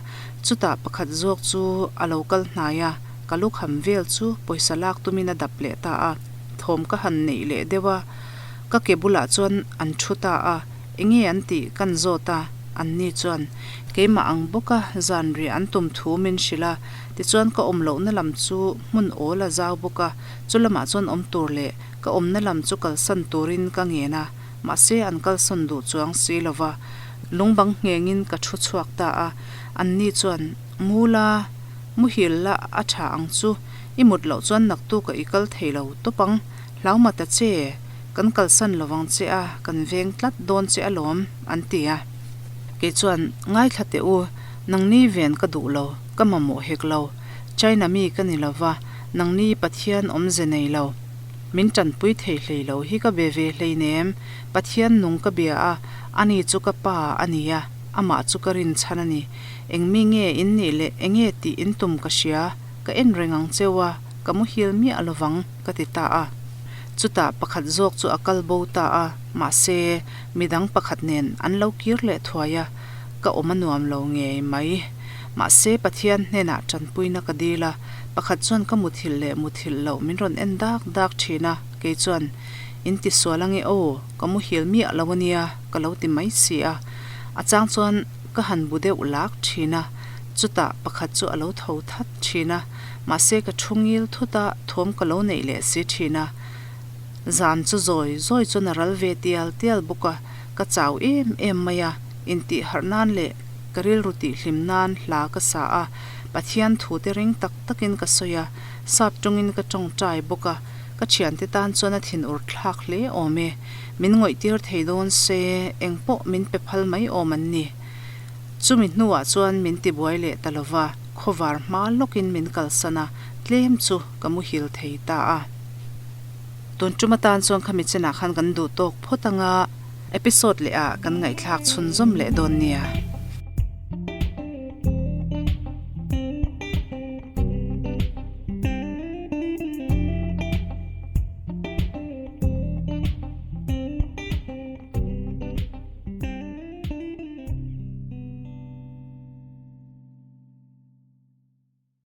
chutah pakhat zawk chu a lo kal hnai a, ka lukham vel chu pawisa lak tumin a dap leh ta a, thawm ka han neih leh deuh a, ka ke bulah chuan an thu ta a, enge an tih kan zawt a, anni chuan keimah ang bawka zanriah an tum thu min hrilh a, tichuan ka awm lohna lam chu hmun awl a zau bawk a, Chu lamah chuan awm tur leh ka awmna lam chu kalsan turin ka ngen a, mahse an kalsawn duh chuang si lo va, lungbang nghengin ka thu chhuak ta a. Anni chuan, Mula, muhil la a tha ang chu, i mut loh chuan naktukah i kal thei lo tawp ang, hlau ma ta che, kan kalsan lo vang che a, kan veng tlat dawn che alawm, an ti a. Kei chuan, Ngaithla teh u, nangni ven ka duh lo, ka mamawh hek lo, China mi ka ni lo va, Nangni Pathian awmze nei lo. Min tanpui thei hlei lo hi ka be ve hleinem. Pathian nung ka bia a, ani chu ka pa a ni a, amah chu ka rin chhan a ni. Engmi nge in nih leh enge tih in tum ka hria, ka en reng ang cheu a, ka muhil miah lovang, ka ti ta a. Chutah pakhat zawk chu a kal bo ta a, mahse, midang pakhat nen an lo kir leh thuai a, ka awm a nuam lo ngei mai. Mahse, Pathian hnenah tanpuina ka dil a, pakhat chuan ka muthilh leh muthilh loh min rawn en dak dak thin a, kei chuan, In ti sual ange aw, ka muhil miah lo ania, ka lo ti mai si a. A chang chuan ka han bu deuh lak thin a, chutah pakhat chu a lo tho that thin a, mahse ka thu ngil thut a, thawm ka lo neih leh si thin a. Zan chu zawi zawi chuan a ral ve tial tial bawk a, ka chau em em mai a, intih harh nan leh ka rilru tih hlim nan hla ka sa a, Pathian thu te ring tak takin ka sawi a, sap tawngin ka tawngtai bawk a. Ka thiante tan chuan a thinur thlak hle awm e. Min ngawihtir thei dawn se, eng pawh min pe phal mai awm an ni. Chumi hnuah chuan min tibuai leh ta lo va, khawvar hma lawkin min kalsan a, tlem chu ka muhil thei ta a. Tun tum atan chuan khami chenah khan kan duh tawk phawt anga episode leh ah kan ngaihthlak chhunzawm leh dawn nia.